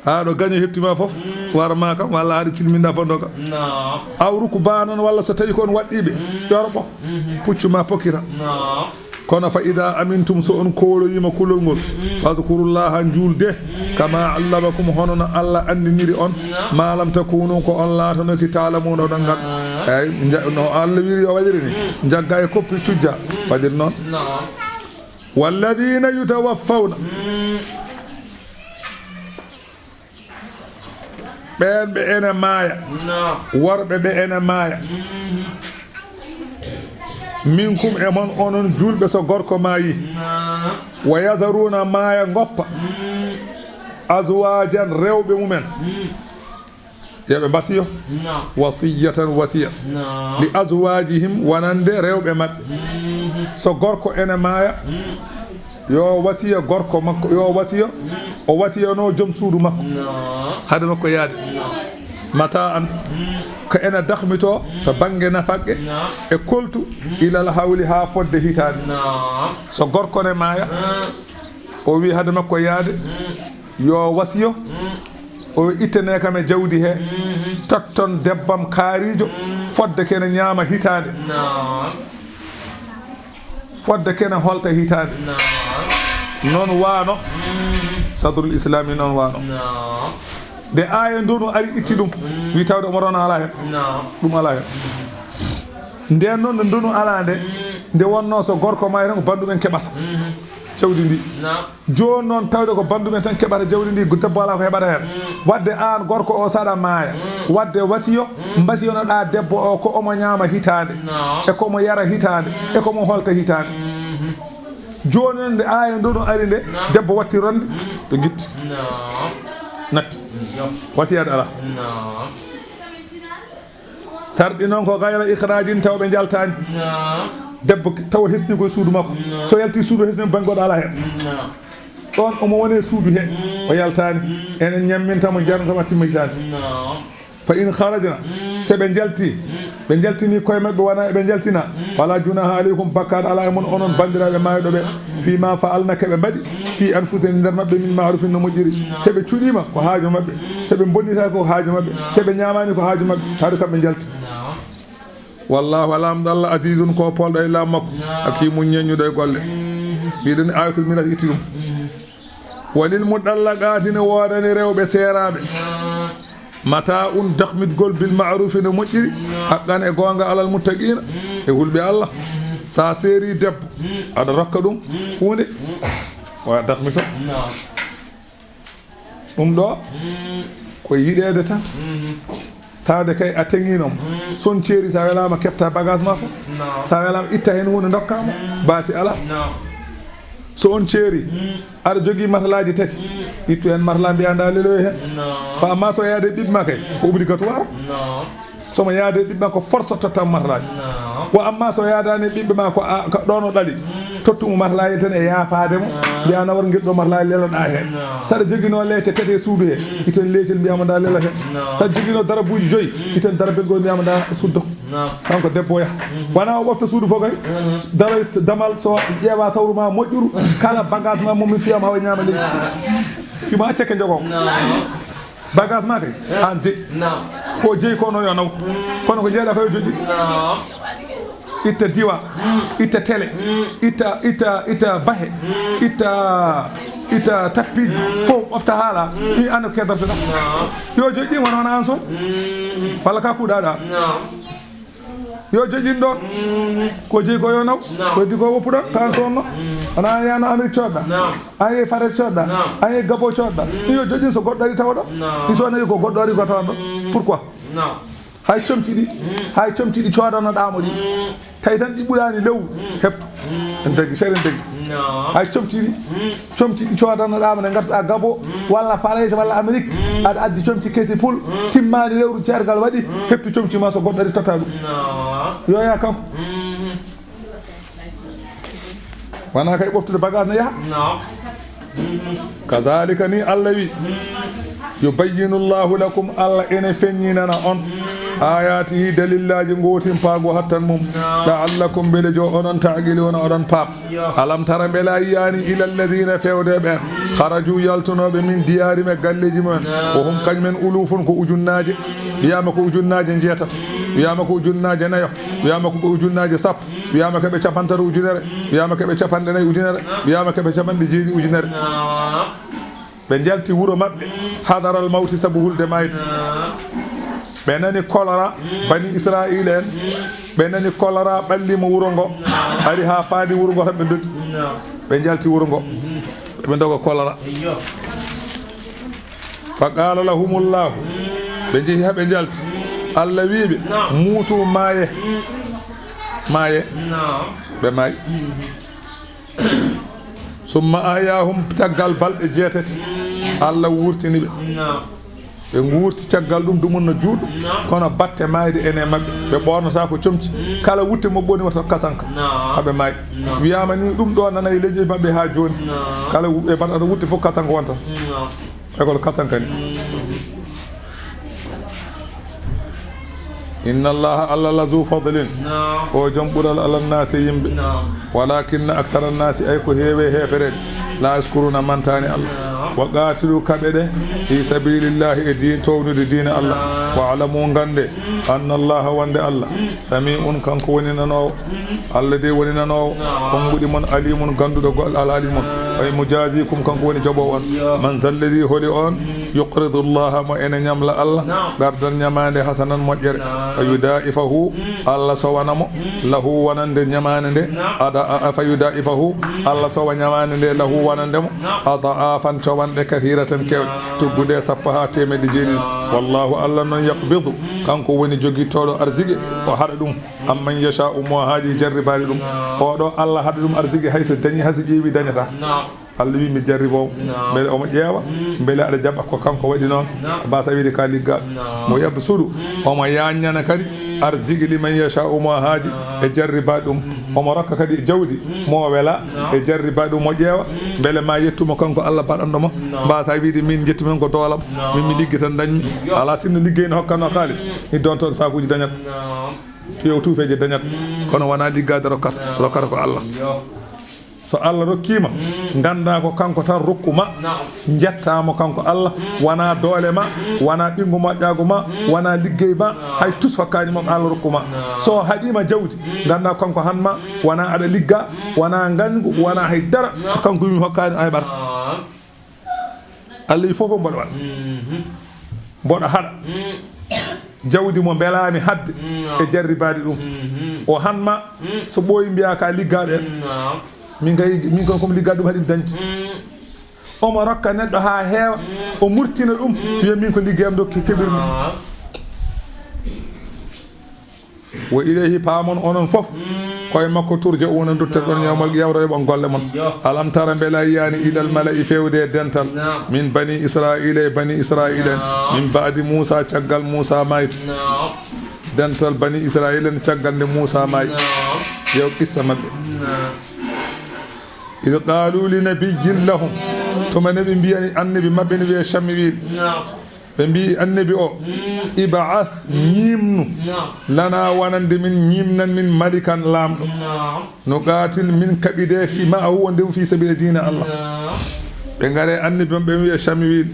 Haa ɗo gaño heɓtima fof, mm, warma kam, walla haade cilminɗa fof doga. Naam. Aw rukbaanan, walla so tawi ko on waɗɗiɓe, mm, ƴorɓo, mhm, puccu ma pokkita. Naam. Kono fa ida amintum, so on kooloyima kulol ngol, mm, fadkurullaha, njuulde, mm, kama allamakum, hono no Allah anndiniri on, naam, ma lam takunu, ko on laatanoki, taalamuuna, oɗon ngannda. Naam. Eyyi, nja-, no Allah wiri yo waɗire ni, mm, jagga e koppi cujja, mm, waɗir noon. Naam. Walladina yutawaffawna. Mm. Ɓeen ɓe ene maaya. Naam. Worɓe ɓe ene maaya. Mhm. Minkum, e mon, onon juulɓe, so gorko maayi. Naam. Wa yazaruna, maaya, ngoppa. Mm. Azwajan, rewɓe mumen. Mm. Yo ɓe mbasiyo. Naam. Wasiyatan, wasiya. Naam. Li azwajihim, wonande rewɓe maɓɓe. Mhm. So gorko ene maaya, mm, yo wasiya gorko makko, yo wasiya, o wasiyano joom suudu makko. Naam. Hade makko yaade. Naam. Mata an, mm, ko ene dakhmito, mm, to bannge nafaqe, naam, e koltu, mm, ilal hawli, haa fodde hitaande. Naam. So gorko ne maaya, mm, o wi hade makko yaade, mm, yo wasiyo, mm, o ittane kam e jawdi he, mhm, totton debbam kaarijo, mm, fodde kene ñaama hitaande. Naam. Fodde kene holta hitaande. Naam. Noon waano. Mm. Sadrul Islami noon waano. Naam. Nde aaya ndonu ari itti ɗum. Mm. Wi tawde omo rona ala hen. Naam. Ɗum ala hen. Nden noon nde ndonu ala nde. Mm. Nde wonno so gorko maayi tan ko banndum en keɓata. Mhm. Jawdi ndi. Naam. Jooni noon, tawde ko banndum en tan keɓata jawdi ndi, debbo alaa ko heɓata heen. Mm. Wadde aan gorko o, saɗa maaya. Mm. Wadde wasiyo, mm, mbasiyonoɗaa debbo o ko omo ñaama hitaande, naam, e ko omo yara hitaande, mm, e ko omo holta hitaande. Mhm. Jooni noon, nde aaya ndonu ari nde, naam, debbo watti ronde, mm, ɓe ngitti. Naam. Natti. Yo. Wasiyaade alaa. Naam. Sarɗi noon ko gayra ikhrajin, taw ɓe njaltaani. Naam. Debbo taw hesni koye suudu makko. Naam. So yalti suudu, hesni bannge goɗɗo alaa heen. Naam. Ɗoon omo woni e suudu he, mm, o yaltaani. Mm. Enen ñamminta mo, njarnata mo, timma hitaande. Naam. Fa in kharajna, mm, so ɓe njalti, mm, ɓe njaltini koye maɓɓe, wona eɓe njaltina, mm, fala junaha alaykum, bakkaat alaa e mon, onon banndiraaɓe maayɗo ɓe, mm, fi ma fa'alna, ko ɓe mbaɗi, mm, fi anfusihim, nder maɓɓe, min ma'rufin, no moƴƴiri. Mm. So ɓe cuɗiima, ko haaju maɓɓe. Mm. So ɓe mbonnitaaki, ko haaju maɓɓe. Mm. So ɓe ñaamaani, ko haaju maɓɓe. Tawde kamɓe njalti. Mm. Wallahu, Laamɗo Allah, azizun, ko poolɗo e laamu makko. Naam. Hakiimun, ñeeñuɗo e golle. Mm. Mbiɗen ayatul miras itti ɗum. Mm. Walil mutallaqaati, ne woodani rewɓe seeraaɓe. Naam. Mata'un, dakhmitgol, bil ma'rufi, no moƴƴiri. Naam. Haqqan, e goonga, alal muttaqiina, mm, e hulɓe Allah. Mm. So a seeri debbo, mm, aɗa rokka ɗum, mm, huunde. Mm. Wa dakhmito. Naam. Ɗum ɗo, mm, ko yiɗeede tan. Mhm. Tawde kay a teŋiino mo. Mm. So on ceeri, so a welaama, keɓta bagage ma fof. Naam. So a welaama, itta heen huunde, ndokka mo. Mm. Baasi alaa. Naam. So on ceeri, mm, aɗa jogii matalaaji tati, mm, ittu heen matalaa, mbiyaa ndaa leloyo heen. Naam. Ko amma so yaade e ɓiɓɓe ma kay, ko obligatoire. Naam. So mo yaade e ɓiɓɓe ma, ko force totta mo matalaaji. Naam. Wa amma so yaadaani e ɓiɓɓe ma, ko a, ko ɗoon o ɗali. Mm. Tottu mo matalaaji tan e yaafaade mo. Naam. Mbiyaa na war ngel ɗo matalaaji leloɗaa heen. Naam. Saɗa joginoo leece tati e suudu he, mm, iten leecel mbiyaa mo ndaa lelo heen. Naam. Saɗa joginoo darabuuji joyi, mm, iten darabel ngol mbiyaa mo ndaa suddo. Naam. Kanko debbo o yaha. Mhm. Wona o ɓofta suudu fof kay. Mhm. Dara damal so ƴeewa sawru ma moƴƴuru, kala bagage ma mo mi fiyaama hawa ñaama leydi. Naam. Fima acceke jogo. Naam. Bagage ma kay, eh, aan jeyi. Naam. Ko jeyi ko no yo naw. Mm. Kono ko jeeɗa ko yo joƴƴi. Naam. Itta diwa, mm, itta télé, mm, itta, itta, itta bahe, mm, itta, itta tappiiji, mm, fof ɓofta haala. Mm. Ɗi aan ko kedartoɗaa. Naam. Yo joƴƴi, wona, wona aan so. Mm. Walla ka kuuɗaɗa. Naam. Yo joƴƴin ɗoon. Mm. Ko jeyi ko yo naw. Naam. Ko heddi ko woppuɗon, kaan soonno. Mm. Wona an yahno Amérique coodɗa. Naam. An yehi Farayse coodɗa. Naam. An yehi Gabon coodɗa. Mm. Ɗum yo joƴƴin so goɗɗo ari tawa ɗo. Naam. Mi so nawi ko goɗɗo ari ko tawa ɗo. Mm. Pourquoi? Naam. Hay comci ɗi, mm, hay comci ɗi coodanoɗaa mo ɗi. Mm. Tawi tan ɗi ɓuraani lewru, mm, heɓtu. Mm. En dagi, seeɗa en dagi. Naam. Hay comci ɗi, mm, comci ɗi coodanoɗaa mo, nde ngartuɗaa Gabon, mm, walla Farayse, walla Amérique, mm, aɗa addi comci kesi pul, mm, timmaani lewru, ceergal waɗi, mm, heɓtu comci ma, so goɗɗo ari totta ɗum. Naam. Yo yaa kanko. Mm. Wona kay ɓoftude bagage ne yaha. Kazalika, ni Allah wi, yubayyinu Allahu lakum, Allah ene feññinana on, ayatihi, dalillaji gootimpaagu hattan mum, la'allakum, mbele jo onon, ta'qiluna, oɗon paam. Alam tara, mbela yiyaani, ila alladina, fewde ɓen, kharaju, yaltunooɓe, min diyarihim, e galleeji mumen, wa hum, kañumen, ulufun, ko ujunnaaje, wiyama ko ujunnaaje njeetato, wiyama ko ujunnaaje nayo, wiyama ko ujunnaaje sappo, wiyama ko ɓe capantato ujunere, wiyama ko ɓe capanɗe nayi ujunere, wiyama ko ɓe capanɗe jeeɗiɗi ujunere. Ɓe njalti wuro maɓɓe, hadaral mawti, sabu hulde mayde. Ɓe nani kolora, bani Israila en, ɓe nani kolora ɓallima wuro ngo, ari ha faadi wuro ngo, tan ɓe doggi. Ɓe njalti wuro ngo, ɓe dogo kolora. Fa qala lahumullahu, ɓe jehi ha ɓe njalti. Allah wi ɓe, mutu, maaye, maaye. Ɓe maayi. Summa ahyahum, caggal balɗe jeetati, Allah wurtini ɓe. Ɓe nguurti caggal ɗum, dumunna juuɗo, kono batte maayde ene maɓɓe. Ɓe ɓornata ko comci. Kala wutte mo ɓorni wata kasanka. Haɓe maayi. Wiyama ni ɗum ɗo nana e leñol maɓɓe ha jooni. Kala wu-, ɓe mbaɗata wutte fof kasanka wonta. Ekol kasankani. Inna Allaha, Allah, la zu fadlin, o joom ɓural, ala nnaasi, yimɓe. Walakinna akthara nnaasi, ay ko heewe heefereɓe, la yashkuruna, mantaani Allah. Wa qatilu, kaɓe ɗe, fi sabilillahi, e diin, townude diina Allah. Wa alamu, gande, anna Allaha, wonde Allah, sami'un, kanko woni nanoowo. Allah dey woni nanoowo konguɗi mon, alimun, ganduɗo golle alhaali mon. Fa yujazikum, kanko woni joɓowo on. Man zalladi, holi on, yuqridu Allaha, mo ene ñamla Allah, qardan, ñamaande, hasanan, moƴƴere. Fa yudaifahu, Allah sowana mo, lahu, wonande ñamaande nde, ada, fa yudaifahu, Allah sowa ñamaande nde, lahu, wonande mo, adafan, cowanɗe, kathiratan, kewɗe, tuggude sappo ha teemedde jeeɗiɗi. Wallahu, Allah non, yaqbidu, kanko woni jogittooɗo arsike, o haɗa ɗum. Amman yasha'u, mo haaji jarribaade ɗum. Oɗo Allah haɗa ɗum arsike, hay so dañi, hay so ƴeewi dañata. Allah wi mi jarribo mo. Mbele omo ƴeewa, mbele aɗa jaɓa ko kanko waɗi noon. Mbasa wiide ka ligga. Mo yabsudu, omo yaññana kadi arsike liman yasha'u, mo haaji, e jarribaade ɗum. Omo rokka kadi jawdi mo wela, e jarribaade ɗum, mo ƴeewa mbele ma yettumo kanko Allah baɗanɗo mo. Mbasa wiide min jettumen ko doolam, min mi liggitan dañmi. Ala sinno liggey no hokkano kaalis, ni don toon sakuji dañat. Tuyew tuufeeje dañat, kono wona liggaade rokkata, rokkata ko Allah. So Allah rokkiima, ngannda ko kanko tan rokkuma, njettaamo kanko Allah, wona doole ma, wona ɓinngu moƴƴaagu ma, wona liggey ma, hay tus hokkaani mo ko Allah rokkuma. So haɗiima jawdi, ngannda kanko han ma, wona aɗa ligga, wona ngañgu, wona hay dara, ko kanko yumi hokkaani a heɓata. Allah yi fof fof mboɗo waɗa. Mboɗo haɗa. Jawdi mo mbelaami haɗde e jarribaade ɗum. O han ma, so ɓooyi mbiya ka liggaaɗo en. Min kay, min kon komi liggaade ɗum haɗi mi dañde. Omo rokka neɗɗo haa heewa, o murtina ɗum, wiya min ko liggey am ɗo ke-, keɓirmi. Wa ilayhi, paamon onon fof, koye makko turja'una, duttoɗon yawmal qiyamata, o yoɓan golle mon. Alam tara, mbela yiyaani, ilal mala'i, fewde e dental, min bani Israila, e bani Israila en, min ba'di Musa, caggal Musa mayde. Dental bani Israila en caggal nde Musa maayi. Yo qissa maɓɓe. Id qalu li nabiyyin lahum, tuma ne ɓe mbiyani annabi maɓɓe ne wiye Shamwil. Ɓe mbi annabi o, ib'ath, ñiimnu, lana, wonande min, ñiimnan min, malikan, laamɗo. Nuqatil, min kaɓide, fi, ma'ahu, wonde fi sabili diina Allah. Ɓe ngare annabi maɓɓe, ɓe wiya Shamwil.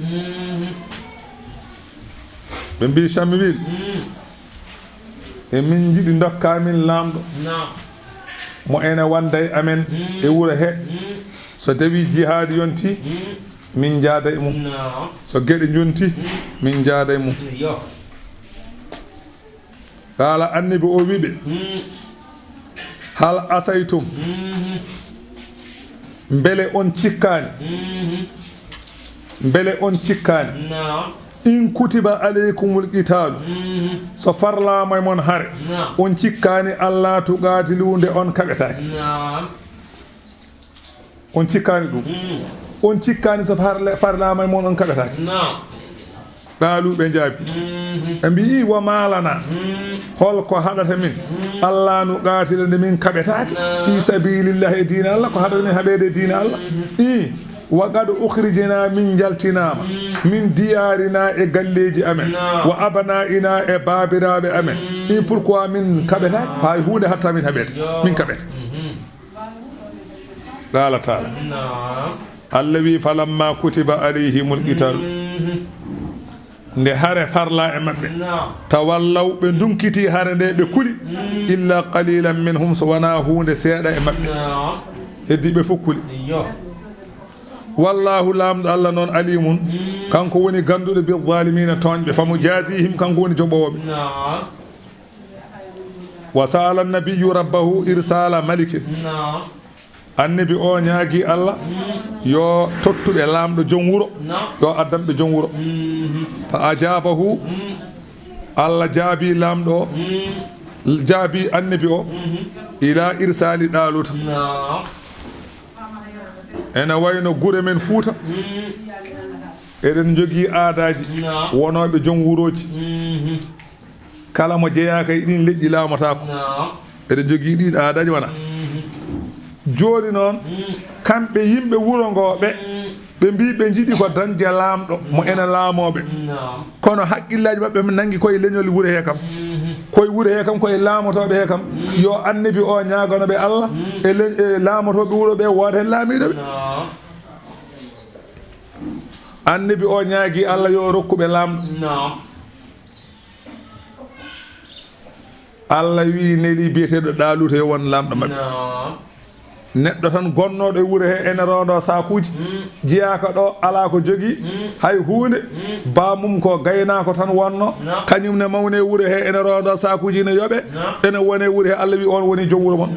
Ɓe mbi Shamwil, e min njiɗi ndokka min laamɗo mo ene wonda e amen e wuro he. So tawi jihaad yonti, min njaada e mum. So geɗe njonti, min njaada e mum. Qaala, annabi o wi ɓe, hal asaytum, mbele on cikkaani, mbele on cikkaani, in kutiba alaykumul qitaalu, so farlaama e mon hare, on cikkaani, alla tuqaatilu, nde on kaɓetaake. On cikkaani ɗum. On cikkaani so farla-, farlaama e mon, on kaɓetaake. Qaalu, ɓe njaabi. Ɓe mbi'i, wa maa lanaa, hol ko haɗata min? Allaa nuqaatila, nde min kaɓetaake. Fii sabiilillaahi, e diina Allah, ko haɗata min haɓeede e diina Allah? Ii, wa qad ukhrijnaa, min njaltinaama, min diyaarinaa, e galleeji amen, wa abnaa'inaa, e baabiraaɓe amen. Ii, pourquoi min kaɓetaake? Hay huunde haɗataa min haɓeede. Min kaɓete. Qaala taala. Allah wi, falammaa kutiba alayhimul qitaalu. Nde hare farlaa e maɓɓe. Tawallaw, ɓe ndunkiti hare nde, ɓe kuli. Illa qalilan minhum, so wonaa huunde seeɗa e maɓɓe. Heddiiɓe fof kuli. Wallaahu, Laamɗo Allah noon, alimun, kanko woni gannduɗo, bi zaalimiina, tooñɓe. Fa mujaazihim, kanko woni joɓoowo ɓe. Wa sa'ala nabiyyu rabbahu irsaala malikin. Annabi o ñaagi Allah yo tottu ɓe laamɗo joom wuro, yo addan ɓe joom wuro. Fa ajaabahu, Allah jaabi laamɗo o, jaabi annabi o, ila irsaali Ɗaaluuta. Ene wayno gure men Fuuta, eɗen njogii aadaaji wonooɓe joom wurooji. Kala mo jeyaaka e ɗiin leƴƴi laamotaako. Eɗen njogii ɗiin aadaaji wona. Jooni noon, kamɓe yimɓe wuro ngoo ɓe, ɓe mbii ɓe njiɗi ko dañde laamɗo mo ene laamoo ɓe. Kono hakkillaaji maɓɓe nanngi koye leñol wuro hee kam. Koye wuro hee kam, koye laamotooɓe hee kam. Yo annabi o ñaagano ɓe Allah, e le-, e laamotooɓe wuro ɓe, wooda heen laamiiɗo ɓe. Annabi o ñaagi Allah yo rokku ɓe laamɗo. Allah wi neli biyeteeɗo Ɗaaluuta yo won laamɗo maɓɓe. Neɗɗo tan gonnooɗo e wuro he ene roondoo saakuuji, jeyaaka ɗo, alaa ko jogii, hay huunde. Baamum ko gaynaako tan wonnoo, kañum ne mawni e wuro he ene roondoo saakuuji, ene yoɓe, ene woni e wuro he. Allah wi on woni joom wuro mon.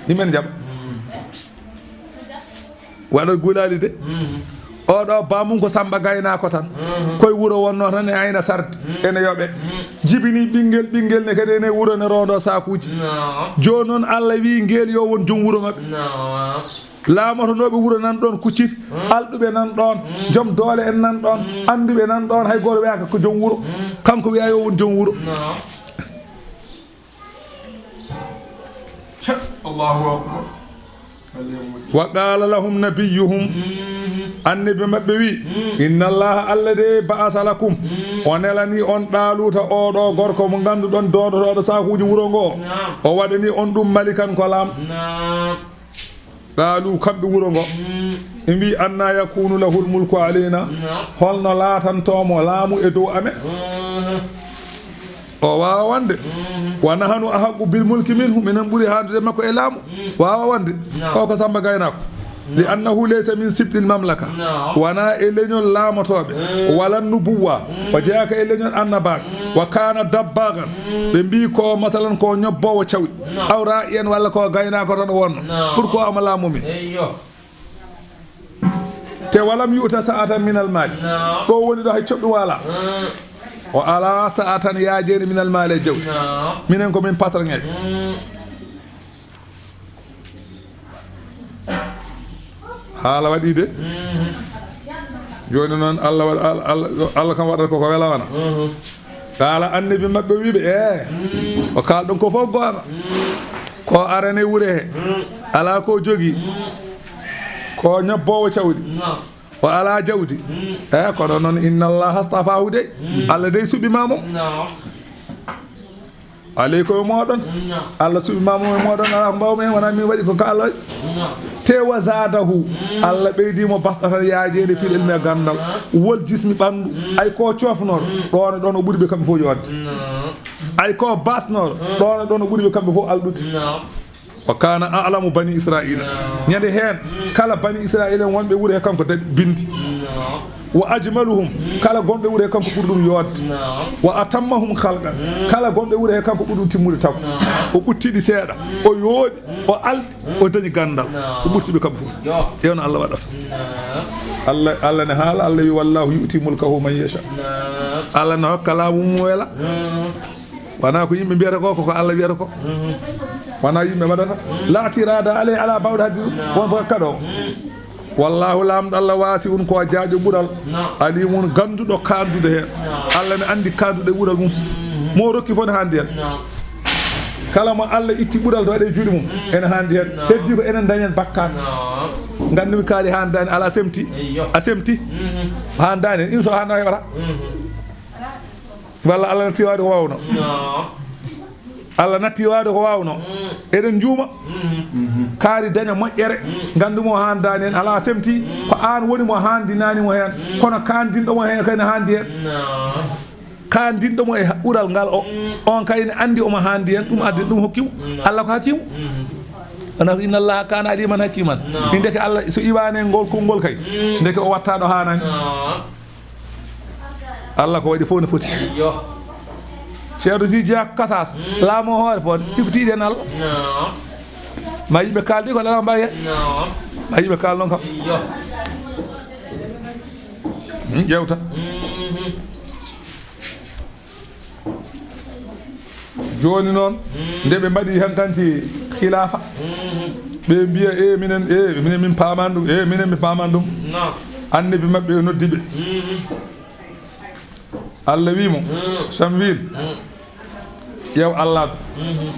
Yimɓe ne njaɓa. Waɗat gulaali de. Oɗo baamum ko Samba gaynaako tan. Koye wuro wonnoo tan e ayna sarde. Ene yoɓe. Jibini ɓinngel, ɓinngel ne kadi ene wuro ne roondoo saakuuji. Jooni noon Allah wi ngeel yo won joom wuro maɓɓe. Laamotonooɓe wuro nan ɗoon kucciti. Alɗuɓe nan ɗoon. Joom doole en nan ɗoon. Annduɓe nan ɗoon. Hay gooto wiyaaka ko joom wuro. Kanko wiyaa yo won joom wuro. Allahu akbar. Wa qaala lahum nabiyyuhum, annabi maɓɓe wi, inna Allaha, Allah de, ba'asa lakum, o nelani on Ɗaaluuta, oɗo gorko mo ngannduɗon doondotooɗo saakuuji wuro ngo, o waɗani on ɗum malikan ko laam. Qaalu, kamɓe wuro ngo, ɓe mbi, anna yakunu lahul mulku alayna, holno laatantoo mo laamu e dow amen? O waawa wonde. Wa nahnu ahaqqu bil mulki minhu, minen ɓuri haandude makko e laamu. Waawa wonde. O ko Samba gaynaako. Li annahu laysa min sibtil mamlaka. Wonaa e leñol laamotooɓe. Wala nubuwa. O jeyaaka e leñol annabaaɓe. Wa kaana dabbaagan. Ɓe mbi ko masalan ko ñobboowo cawɗi. Aw raa'iyan walla ko gaynaako tan o wonno. Pourquoi omo laamoo min? Te walam yu'ta sa'atan minal maali. Ɗo woni ɗo hay coɓɗum alaa. O alaa sa'atan yaajeende minal maali e jawdi. Minen ko min patron en. Haala waɗi de. Jooni noon Allah waɗ-, Allah, Allah, Allah kam waɗata koko wela wana. Qaala annabi maɓɓe wi ɓe, ee, ko kaalɗon ko fof goonga. Ko arane wure he. Alaa ko jogii. Ko ñobboowo cawɗi. O alaa jawdi. Ee, kono noon inna Allaha astafaahu de. Allah dey suɓi ma mo. Aleykum e mooɗon. Allah suɓi ma mo e mooɗon, alaa ko mbaaw men, wonaa min waɗi ko ka Allah waɗi. Te wa zaadahu, Allah ɓeydi mo bastatan yaajeende fil ilmi e ganndal. Wol jismi ɓanndu, ay ko cofnooɗo, ɗoon e ɗoon o ɓuri ɓe kamɓe fof yodde. Ay ko basnooɗo, ɗoon e ɗoon o ɓuri ɓe kamɓe fof alɗude. Wa kaana a'lamu bani Israa'iila. Ñande heen, kala bani Israa'iila en wonɓe wuro he kanko daɗi bindi. Wa ajmaluhum, kala gonɗo wuro he kanko ɓuri ɗum yodde. Wa atammahum khalqan, kala gonɗo wuro he kanko ɓuri ɗum timmude taw. O ɓuttiɗi seeɗa, o yooɗi, o alɗi, o dañi ganndal. O ɓurti ɓe kamɓe fof. Ƴeewno Allah waɗata. Allah, Allah ne haala, Allah wi, "Wallahu yu'ti mulkahu man yasha." Allah ne hokka laamu mum wela. Wonaa ko yimɓe mbiyata ko, ko Allah wiyata ko. Wonaa yimɓe mbaɗata. La i'tirada alay ala ba'd haddi ɗum. Won ko kaɗo. Wallahu, Laamɗo Allah, waasi'un, ko o jaajɗo ɓural. Naam. Alimun, gannduɗo kaanduɗe heen. Naam. Allah ne anndi kaanduɗe ɓural mum. Mo o rokki fof ne haandi heen. Naam. Kala mo Allah itti ɓural to waɗe juuɗe mum, ene haandi heen. Naam. Heddi ko enen dañen bakkaat. Naam. Nganndumi kaali haandaani, alaa semti. Eyyo. A semti? Mhm. Haandaani, inso haandaani waɗa. Mhm. Walla Allah natti waawde ko waawno. Naam. Allah natti waawde ko waawno. Mm. Eɗen njuuma. Mhm. Kaari daña moƴƴere. Mm. Nganndu mo haandaani heen, alaa semti. Mm. Ko aan woni mo haandinaani mo heen. Mm. Kono kaandinɗo mo heen kay ne haandi heen. Naam. Kaandinɗo mo e ɓural ngal o. Mm. On kay ne anndi omo haandi heen, ɗum addi ɗum hokki mo. Mm. Allah ko hakiimu. Mm. Wona ko inna Allaha kaana aliman hakiman. Naam. Min ndeke Allah so iwaani e ngol konngol kay. Mm. Ndeke o wattaɗo haanaani. Naam. Allah ko waɗi fof no foti. Yo. Ceerno si jeyaa ko kasaas, mm, laamu o hoore fof, mm, ɗi ko tiiɗi heen Allah. No. Ma yimɓe kaaldi ko alaa mbawi heen. No. Ma yimɓe kaal noon kam. Yo. Hmm, ƴeewta. Mhm. Jooni noon, mm, nde ɓe mbaɗi hankanti khilaafa, mm, ɓe mbiya, "E minen, e minen min paamaani ɗum, e minen min paamaani ɗum." No. Annabi maɓɓe noddi ɓe. Mhm. Allah wi mo, mm, Samwil, mm, ƴeew allaadu. Mhm.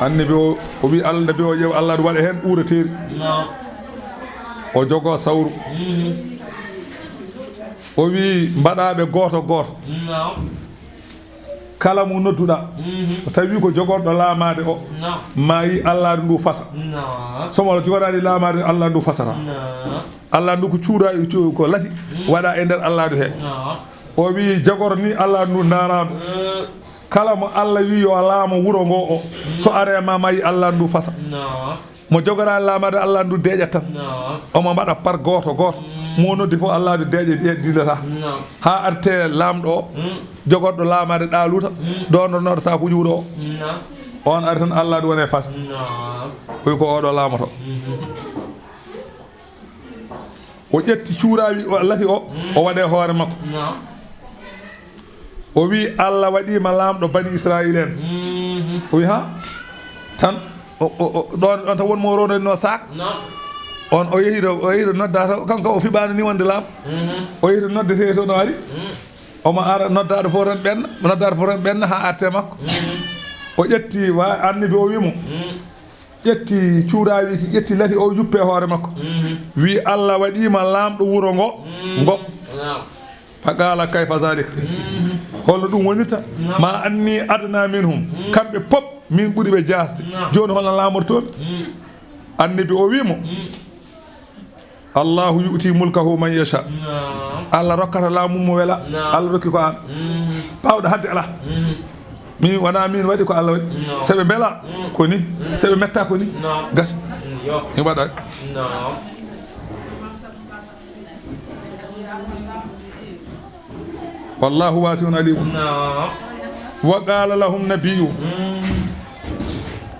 Annabi o, o wi Annabi o, ƴeew allaadu, waɗa heen uureteeri. No. O jogoo sawru. Mhm. O wi, mbaɗaa ɓe gooto gooto. No. Kala mo nodduɗaa, mhm, so tawi ko jogorɗo laamaade o, no, maayi, allaadu ndu fasa. No. So mo jogoraani laamaade, allaadu ndu fasata. No. Allaadu ndu ko cuura, cu-, ko lati, mm, waɗa e nder allaadu he. No. O wi, jogor ni allaadu ndu ndaaraandu. Mm. Kala mo Allah wi yo laamo wuro ngo o, mm, so are ma maayi, allaadu ndu fasa. No. Mo jogoraani laamaade, allaadu ndu deeƴat tan. No. Omo mbaɗa par gooto gooto. Mm. Mo noddi fof, allaadu deeƴa, deeƴa dillata. No. Haa arte laamɗo o, mm, jogorɗo laamaade Ɗaaluuta, mm, doondornooɗo saakuuji wuro o. No. On ari tan, allaadu woni e fas. No. O wi ko oɗo laamoto. Mhm. O ƴetti cuuraawi o lati o, mm, o waɗe hoore makko. No. O wi, "Allah waɗiima laamɗo Bani Israayiila en." Mhm. O wi, "Ha?" Tan, o, o, o, ɗon, ɗon tan won mo rondoyno saak. No. On o yehi ɗo, o yehi ɗo nodda to, kanko o fiɓaano ni wonde laam. Mhm. O yehi to noddetee to no ari. Mm. Omo ara noddaaɗo fof tan ɓenna, noddaaɗo fof tan ɓenna haa arte makko. Mhm. O ƴetti wa-, annabi o wi mo, mm, ƴetti cuuraawi ki, ƴetti lati o yuppe hoore makko. Mhm. Wi, "Allah waɗiima laamɗo wuro ngo, mm, ngo." Naam. Fa qaala, "Kayfa zaalika?" Mhm. Holno ɗum wonirta? Naam. "Ma anni adna minhum." Mm. Kamɓe pop min ɓuri ɓe jaasde. Naam. Jooni holno laamortoomi? Mm. Annabi o wi mo, mm, "Allahu yu'ti mulkahu man yasha." Naam. Allah rokkata laamu mo wela. Naam. Allah rokki ko aan. Mm. Baawɗo hadde alaa. Mm. Min wona min waɗi, ko Allah waɗi. No. So ɓe mbela, mm, ko ni. Mm. So ɓe metta, ko ni. No. Gasi. Mm, yo. Mi waɗa. No. Wallahu wasi'un alimun. No. Wa qala lahum nabiyyu. Mm.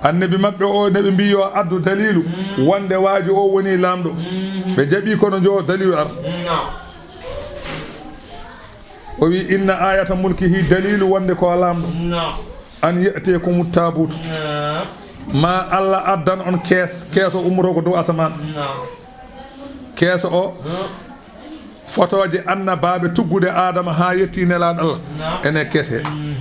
Annabi maɓɓe o, ne ɓe mbi yo addu dalilu, mm, wonde waajo o woni laamɗo. Mm. Ɓe jaɓi kono jo dalilu ar. No. O wi, "Inna ayata mulkihi", dalilu wonde ko laamɗo. No. "An ya'tiyakumu tabutu." No. Ma Allah addan on kees, kees o ummoto ko dow asamaan. No. Kees o, no, fotooje annabaaɓe tuggude Adama haa yetti nelaaɗo Allah. No. Ene kees he. Mhm.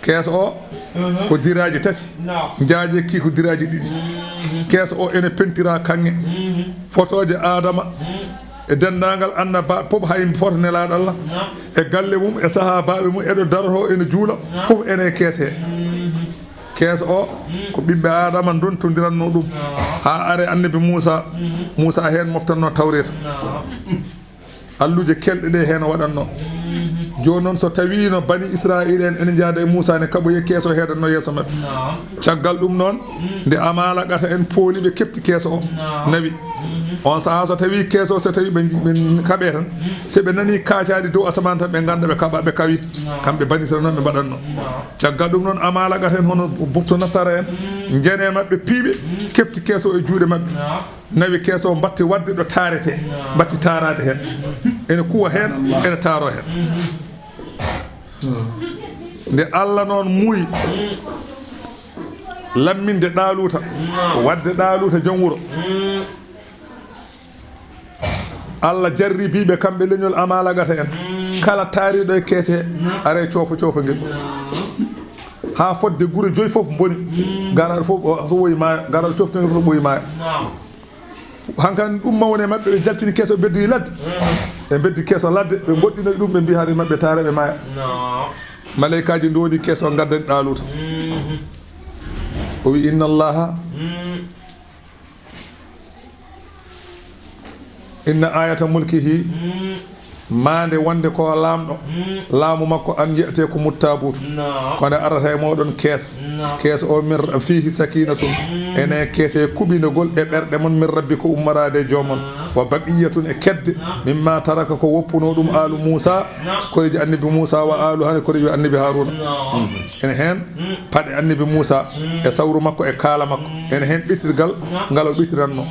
Kees o, mhm, ko diraaji tati. No. Njaajekki ko diraaji ɗiɗi. Mhm. Kees o ene pentira kaŋŋe. Mhm. Fotooje Adama, mhm, e denndaangal annabaaɓe fof, hay foto nelaaɗo Allah. No. E galle mum, e sahaabaaɓe mum, e ɗo daroto ene juula, no, fof ene kees he. Mhm. Kees o, mhm, ko ɓiɓɓe Adama ndontondiranno ɗum. No. Haa are annabi Muusa, mhm, Muusa heen moftanno Tawreeta. No. Alluje kelɗe ɗe heen o waɗatno. Mhm. Jooni noon, so tawiino Bani Israa'iila en ene njaada e Muusaa ne, kaɓoye kees o heedanno yeeso maɓɓe. Naam. Caggal ɗum noon, mm, nde Amalaqata en pooli ɓe, keɓti kees o, naam, nawi. Mhm. On sahaa, so tawi kees o, so tawi ɓe, ɓe kaɓe tan, mm, so ɓe nani kaacaali dow asamaan tan, ɓe ngannda ɓe kaɓa, ɓe kawi. Naam. Kamɓe Bani Israa'iila noon ɓe mbaɗatno. Naam. Caggal ɗum noon, Amalaqata en hono Buktu Nasara en, mm, njene maɓɓe piiɓe, mm, keɓti kees o e juuɗe maɓɓe. Naam. Nawi kees o, mbatti waɗde ɗo taarete, naam, mbatti taaraade heen. Ene kuwa heen, ene taaroo heen. Nde Allah noon muuyi, Lamminde Ɗaaluuta, waɗde Ɗaaluuta jom wuro. Allah jarribii ɓe kamɓe leñol Amalagata en. Kala taariiɗo e keese he, aray coofo coofo ngel. Haa fodde gure joyi fof mboni. Garaaɗo fof o, so ɓooyi maaya, garaaɗo cofte ngel fof ɓooyi maaya. Hankan ɗum mawne maɓɓe, ɓe jaltini kees o, ɓe beddi ladde. Ɓe beddi kees o ladde, ɓe ngoɗɗinoyi ɗum, ɓe mbi hari maɓɓe taare, ɓe maaya. Maleykaaji ndondi kees o, ngaddani Ɗaaluuta. O wi, "Inna Allaha, inna ayata mulkihi, maande wonde ko laamɗo, laamu makko, an ye'te ko muttabutu, ko nde arata e mooɗon kees, kees o min fihi sakinatun, ene kees e kuɓinogol e ɓerɗe mon, min rabbi ko ummaraade e joomon, wa baqiyatun e kedde, mimma taraka ko woppuno ɗum alu Muusa, koreeji annabi Muusa, wa alu hani koreeji annabi Haaruna." Ene heen paɗe annabi Muusa e sawru makko e kaala makko. Ene heen ɓitirgal ngal o ɓitiranno.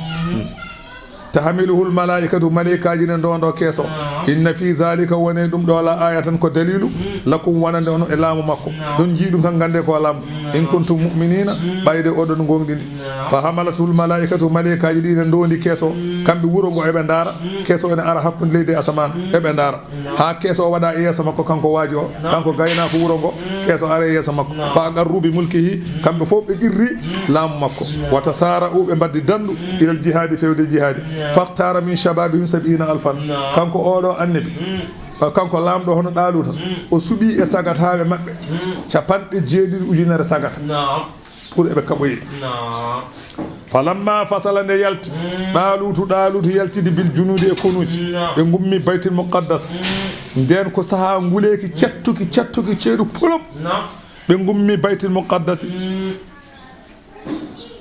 Tahmiluhul malaa'ikatu, maleykaaji ne ndondo kees o. Inna fi zalika, woni ɗum ɗo la ayatan, ko dalilu, lakum, wonande on e laamu makko. Ɗum njii ɗum kan, ngannde ko laamɗo. In kuntum mu'minina, ɓayde oɗon ngoongɗini. Fa hamalatul malaa'ikatu, maleykaaji ɗi ne ndondi kees o. Kamɓe wuro ngo eɓe ndaara. Kees o ene ara hakkunde leydi e asamaan. Eɓe ndaara. Haa kees o waɗa e yeeso makko, kanko waaji o, kanko gaynaako wuro ngo, kees o ara e yeeso makko. Fa aqarru bi mulkihi, kamɓe fof ɓe qirri laamu makko. Wa tasara'u, ɓe mbaddi dandu, ilal jihadi, fewde jihadi. Faktara min shababihim sab'ina alfan. Kanko oɗo annabi, kanko laamɗo hono Ɗaaluuta, o suɓi e sagataaɓe maɓɓe capanɗe jeeɗiɗi ujunere sagata. Pour eɓe kaɓoyi. Falamma fasala, nde yalti, Ɗaaluutu, Ɗaaluutu yaltidi bil junuudi e konuuji. Ɓe ngummi Baytil Muqaddas. Nden ko sahaa nguleeki cattuki, cattuki ceeɗu polom. Ɓe ngummi Baytil Muqaddasi.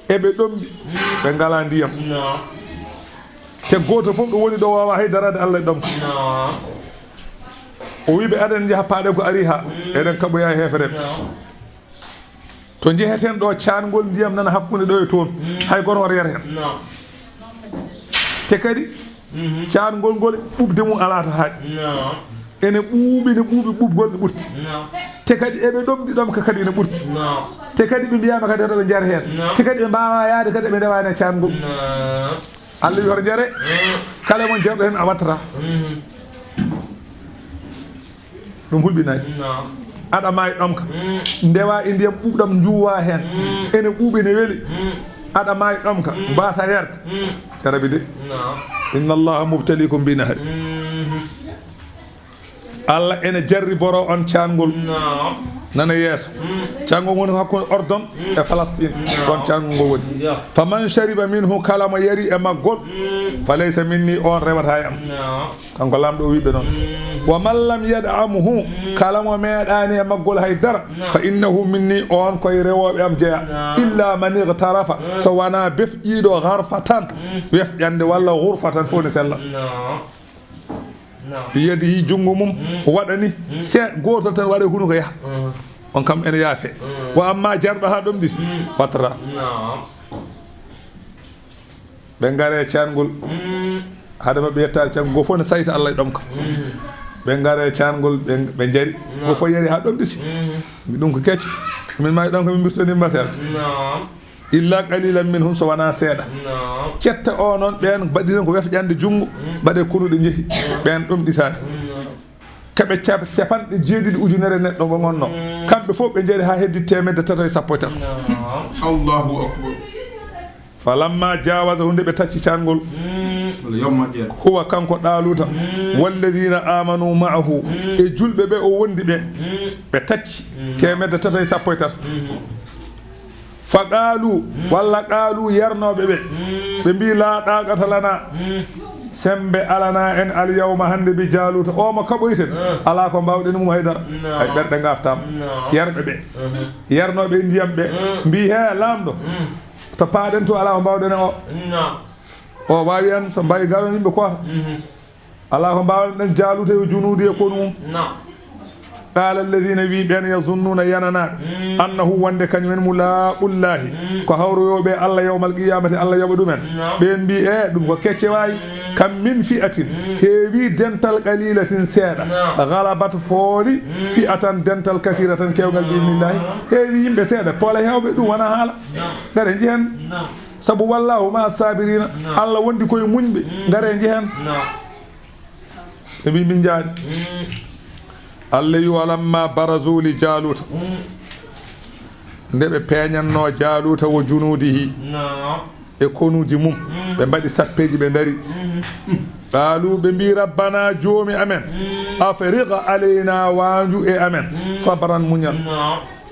Eɓe ɗomɗi, ɓe ngalaa ndiyam. Te gooto fof ɗo woni ɗo waawaa hay daraade Allah e ɗomka. O wi ɓe, "Aɗen njaha paaɗen ko ari haa, eɗen kaɓoya e heefereɓe." To njeheten ɗo, caangol ndiyam nana hakkunde ɗo e toon. Hay gooto hoto yar heen. Te kadi, caangol ngol ɓuuɓde mum alaa to haaɗi. Ene ɓuuɓi, ne ɓuuɓi ɓuuɓgol ne ɓurti. Te kadi eɓe ɗomɗi ɗomka kadi ene ɓurti. Te kadi ɓe mbiyaama kadi hoto ɓe njar heen. Te kadi ɓe mbaawaa yahde kadi ɓe ndewa heen e caangol. Allah wi hoto njare. Kala mo njarɗo heen a wattata. Ɗum hulɓinaaki. Aɗa maayi ɗomka. Ndewa e ndiyam ɓuuɓɗam njuwa heen. Ene ɓuuɓi, ne weli. Aɗa maayi ɗomka. Mbaasa yarde. Jarabi de. Inna Allaha mubtalikum bi nahri. Allah ene jarriboro on caangol. Nana yeeso. Caangol woni hakkunde Ordon e Palestine. Ɗon caangol ngol woni. Faman shariba minhu, kala mo yari e maggol, falaysa minni, on rewata e am. Kanko laamɗo o wi ɓe noon. Wa man lam yad'amhu, kala mo meeɗaani e maggol hay dara, fa innahu minni, on koye rewooɓe am jeya. Illa man ightarafa, so wonaa befƴiiɗo gharfatan, wefƴande walla ghurfatan fof ne sella. Biyadihi, junngo mum waɗani, se gootol tan waɗa hunuko yaha. On kam ene yaafe. Wa amma jarɗo haa ɗomɗiti, wattata. Ɓe ngare caangol. Hade maɓɓe yettaade caangol, go fof ne sayta Allah e ɗomka. Ɓe ngare caangol, ɓe, ɓe njari. Go fof yari haa ɗomɗiti. Ɗum ko kecce. Min maayi ɗomka, min mbirtoni mbaserde. Illa qalilan minhum, so wonaa seeɗa. Cetta o noon, ɓeen mbaɗiren ko wefƴande junngo, mbaɗe konuɗe njehi. Ɓeen ɗomɗitaani. Kaɓe cap-, capanɗe jeeɗiɗi ujunere neɗɗo mo ngonno. Kamɓe fof ɓe njari haa heddi teemedde tato e sappo e tato. Allahu akbar. Falamma jawaza, hunde ɓe tacci caangol. Wala yawma ƴeer. Huwa, kanko Ɗaaluuta, walladina amanu ma'ahu, e julɓe ɓe o wondi ɓe, ɓe tacci teemedde tato e sappo e tato. Fa qaalu, walla qaalu yarnooɓe ɓe, ɓe mbi, "La ɗaaqata lana, semmbe alana en al yawma hannde bi Jaaluuta, o mo kaɓoyten, alaa ko mbaawɗen mum hay dara." Ay ɓerɗe ngaaftaama. Yarɓe ɓe, yarnooɓe ndiyam ɓe, mbi, "He laamɗo, to paaɗen to, alaa ko mbaawɗen e o. O waawi en, so mbayi garon yimɓe koota." Alaa ko mbaawɗen Jaaluuta e junuudi e konu mum. Qala alladhina, wi ɓen, yazunnuuna, yananaaɓe, annahu, wonde kañum en mulaaqullahi, ko hawroyooɓe Allah yawmal qiyamati, Allah yoɓa ɗumen. Ɓen mbi, e ɗum ko kecce wayi. Kam min fi'atin, heewi dental, qalilatin, seeɗa, ghalabat, fooli, fi'atan, dental, kasiratan, kewgal, bi idnillahi, heewi yimɓe seeɗa, poola heewɓe, ɗum wona haala. Ngare njehen. Sabu wallahu ma sabirina, Allah wondi koye muñɓe, ngare njehen. Ɓe mbi, min njaari. Allah wi, walamma barazu li Jaluta. Nde ɓe peeñannoo Jaluta wo junuudihi e konuuji mum, ɓe mbaɗi sappeeji, ɓe ndari. Qaalu, ɓe mbi, rabbana, joomi amen, afriq alayna, waanju e amen, sabran, muñal.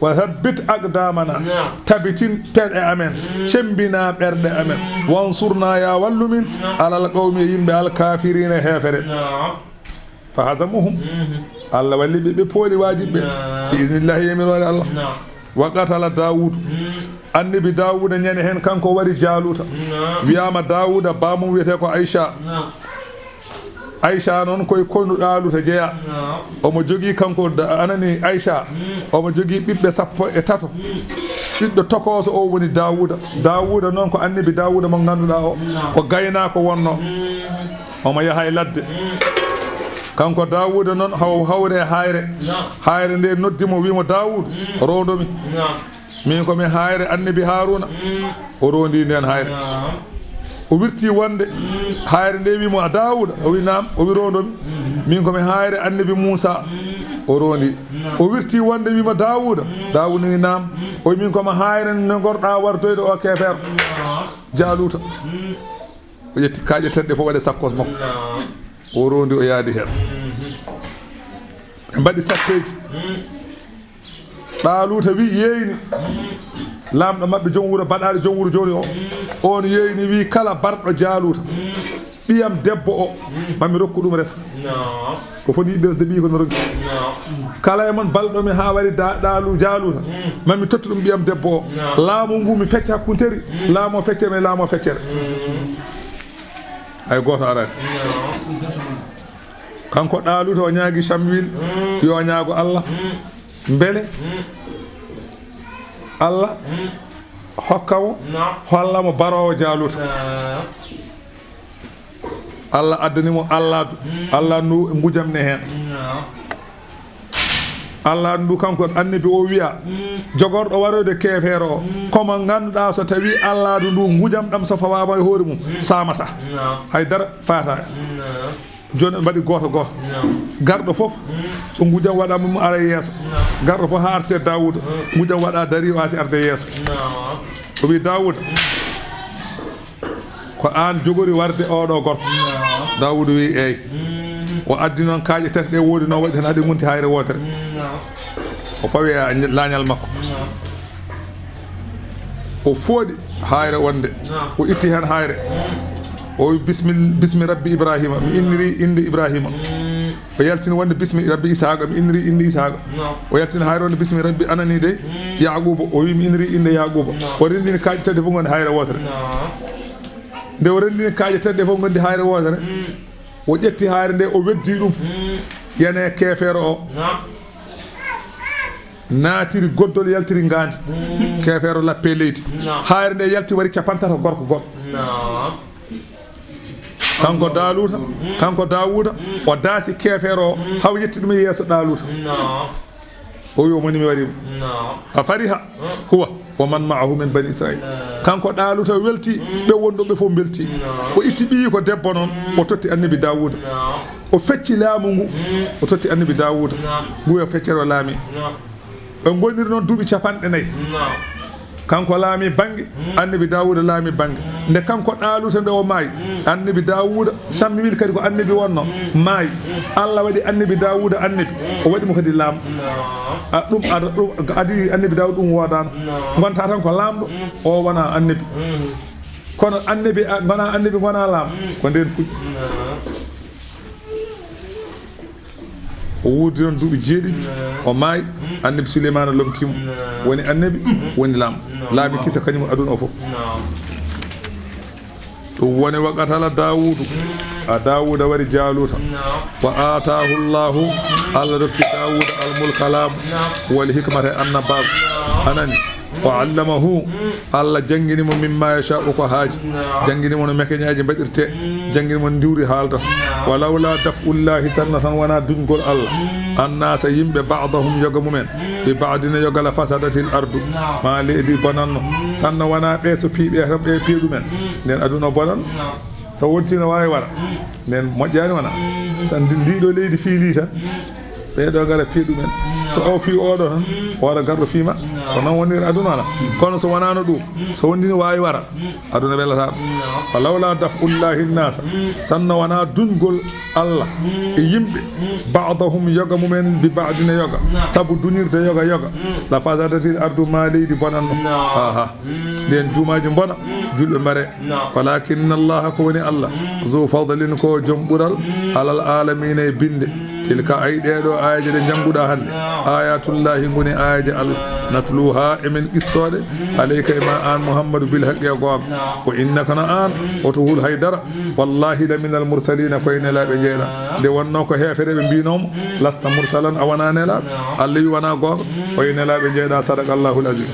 Wa thabbit aqdamana, tabitin peɗe amen, cembina ɓerɗe amen. Wansurna, ya wallu min, alal qawmi, e yimɓe, alkafirina, heefere. Fa hazamuhum. Allah walli ɓe, ɓe pooli waajibɓe. Bi idnillahi, yamiroore Allah. Wa qatala Dawudu. Annabi Dawuda ñande heen, kanko wari Jaluta. Wiyama Dawuda, bamum wiyete ko Aisha. Aisha noon koye konu Ɗaaluuta jeyaa. Omo jogii kanko da-, anani Aisha. Omo jogii ɓiɓɓe sappo e tato. Ɓiɗɗo tokooso o woni Daawuuda. Daawuuda noon ko annabi Daawuuda mo ngannduɗaa o. Ko gaynaako wonnoo. Omo yaha e ladde. Kanko Daawuuda noon haw-, hawre e haayre. Haayre nde noddi mo, wii mo, Daawuuda, rondo mi. Min ko mi haayre annabi Haaruuna. O rondi nden haayre. O wirti wonde haayre nde wimo a Daawuda. O wi naam. O wi rondo mi. Min ko mi haayre annabi Muusa. O rondi. O wirti wonde wimo Daawuda. Daawuda wi naam. O wi min ko mi haayre no gorɗa wardoyde o keefeero Jaaluuta. O ƴetti kaaƴe tedɗe fof waɗe sakkos makko. O rondi o yaadi heen. Ɓe mbaɗi sappeeji. Ɗaaluuta wi yeeyni. Laamɗo maɓɓe, joom wuro baɗaaɗo joom wuro jooni o. On yeeyni wi kala barɗo Jaaluuta. Ɓiyam debbo o. Mami rokku ɗum resa. Ko foti yiɗde resde ɓiyi ko mi ronki. Kala e mon balɗo mi haa wari da-, ɗaalu Jaaluuta. Mami totti ɗum ɓiyam debbo o. Laamu ngu mi fecca hakkunteri. Laamu o feccere, mi laamu o feccere. Hay gooto araani. Kanko Ɗaaluuta o ñaagi Samuel, yo ñaago Allah. Mbele Allah hokka mo, holla mo baroowo Jaaluuta. Allah addani mo Allaadu. Allah ndu ngujam ne heen. Allah ndu kanko annabi o wiya, jogorɗo waroyde keefeero o, ko mo ngannduɗaa so tawi Allaadu ndu ngujam ɗam so fawaama e hoore mum, saamata. Hay dara faata. Jooni ɓe mbaɗi gooto gooto. Garɗo fof, so ngujam waɗaama mum ara e yeeso. Garɗo fof haa arte Daawuda. Ngujam waɗa dari o asi arde yeeso. O wi, Daawuda, ko aan jogori warde oɗo gorko. Daawuda wi, eey. O addi noon kaaƴe tati ɗe woodi noon, waɗi tan haɗi ngonti haayre wootere. O fawi e laañal makko. O fooɗi haayre wonde. O itti heen haayre. O wi, "Bismi, bismi Rabbi Ibrahima, mi inniri innde Ibrahima." O yaltini wonde, "Bismi Rabbi Isaaqa, mi inniri innde Isaaqa." O yaltini haayre wonde, "Bismi Rabbi anani de Yaaquuba." O wi, "Mi inniri innde Yaaquuba." O renndini kaaƴe tati fof ngonde haayre wootere. Nde o renndini kaaƴe tati ɗe fof ngondi haayre wootere. O ƴetti haayre nde, o weddi ɗum. Yane keefeero o. Naatiri goddol, yaltiri ngaandi. Keefeero lappe leydi. Haayre nde yalti wari capantato gorko goɗɗo. Kanko Daaluuta, kanko Daawuuda, o daasi keefeero o, haw yetti ɗum e yeeso Ɗaaluuta. O wi, "O moni mi wari mo." Fa fariha huwa wa man ma'ahu min bani Israil. Kanko Ɗaaluuta welti, ɓe wonɗo ɓe fof mbelti. O itti ɓiyi ko debbo noon, o totti annabi Daawuuda. O fecci laamu ngu, o totti annabi Daawuda. Ngu yo feccere o laami. Ɓe ngoniri noon duuɓi capanɗe nayi. Kanko laami bannge, annabi Daawuda laami bannge. Nde kanko Ɗaaluuta nde o maayi, annabi Daawuda, Samuel kadi ko annabi wonno, maayi. Allah waɗi annabi Daawuda annabi, o waɗi mo kadi laamɗo. A, ɗum ada, ɗum adi annabi Daawuda ɗum woodaano. Ngonta tan ko laamɗo, o wona annabi. Kono annabi, a, ngona annabi, ngona laamɗo. Ko ndeen fuɗɗi. O wuurdi noon duuɓi jeeɗiɗi, o maayi. Annabi Suleymaana lomtii mo. Woni annabi, woni laamɗo. Laami kisa kañum aduna o fof. Ɗum woni wa qatala Daawuudu. A Daawuuda wari Jaaluuta. Wa aataahu Llaahu, Allah rokki Daawuuda al mulka laamu. Wal hikmata e annabaaku. A nani? Wa allamahu, Allah janngini mo mimma yashaa'u ko haaji. Janngini mo no mekeñaaji mbaɗirtee. Janngini mo ndiwri haalta. Wa lawla daf'ullaahi, sanna tan wonaa duñgol Allah. Annaasa yimɓe ba'dahum yoga mumen. Bi ba'din yoga la fasadatil ardu. Ma leydi bonanno. Sanna wonaa ɓe so piiɓe tan ɓe piiɗumen. Nden aduna bonanno. So wontii no waawi wara. Nden moƴƴaani wona. Sa ndi-, ndiɗo leydi fiili tan. Ɓeɗo gara piiɗumen. So o fii oɗo tan, o wara garɗo fiima. Ko non woniri aduna wona. Kono so wonaano ɗum, so wonii no waawi wara, aduna welata ɗum. Wa lawla daf'ullaahi nnaasa, sanno wonaa duñgol Allah e yimɓe, ba'dahum yoga mumen bi ba'din yoga, sabu duñirde yoga yoga, la fasadatil ardu ma leydi bonanno. Aha. Nden juumaaji mbona, julɓe mbare. Walakinna Allaha ko woni Allah, zu fadlin ko joom ɓural, alal aalamiina e binde. Tilka ay ɗeeɗo aayeeje ɗe njannguɗaa hannde, ayatullahi ngoni aayeeje Allah, natluha emin qissooɗe, alayka e ma aan Muhammadu bil haqqi e goonga. Wa innaka no aan, oto hul hay dara, wallahi la minal mursaliina ko e nelaaɓe njeeɗa. Nde wonnoo ko heefereɓe mbinomo, lasta mursalan a wonaa nelaaɗo, Allah wi wonaa goonga, ko e nelaaɓe njeeɗa, sadaqallahul azim.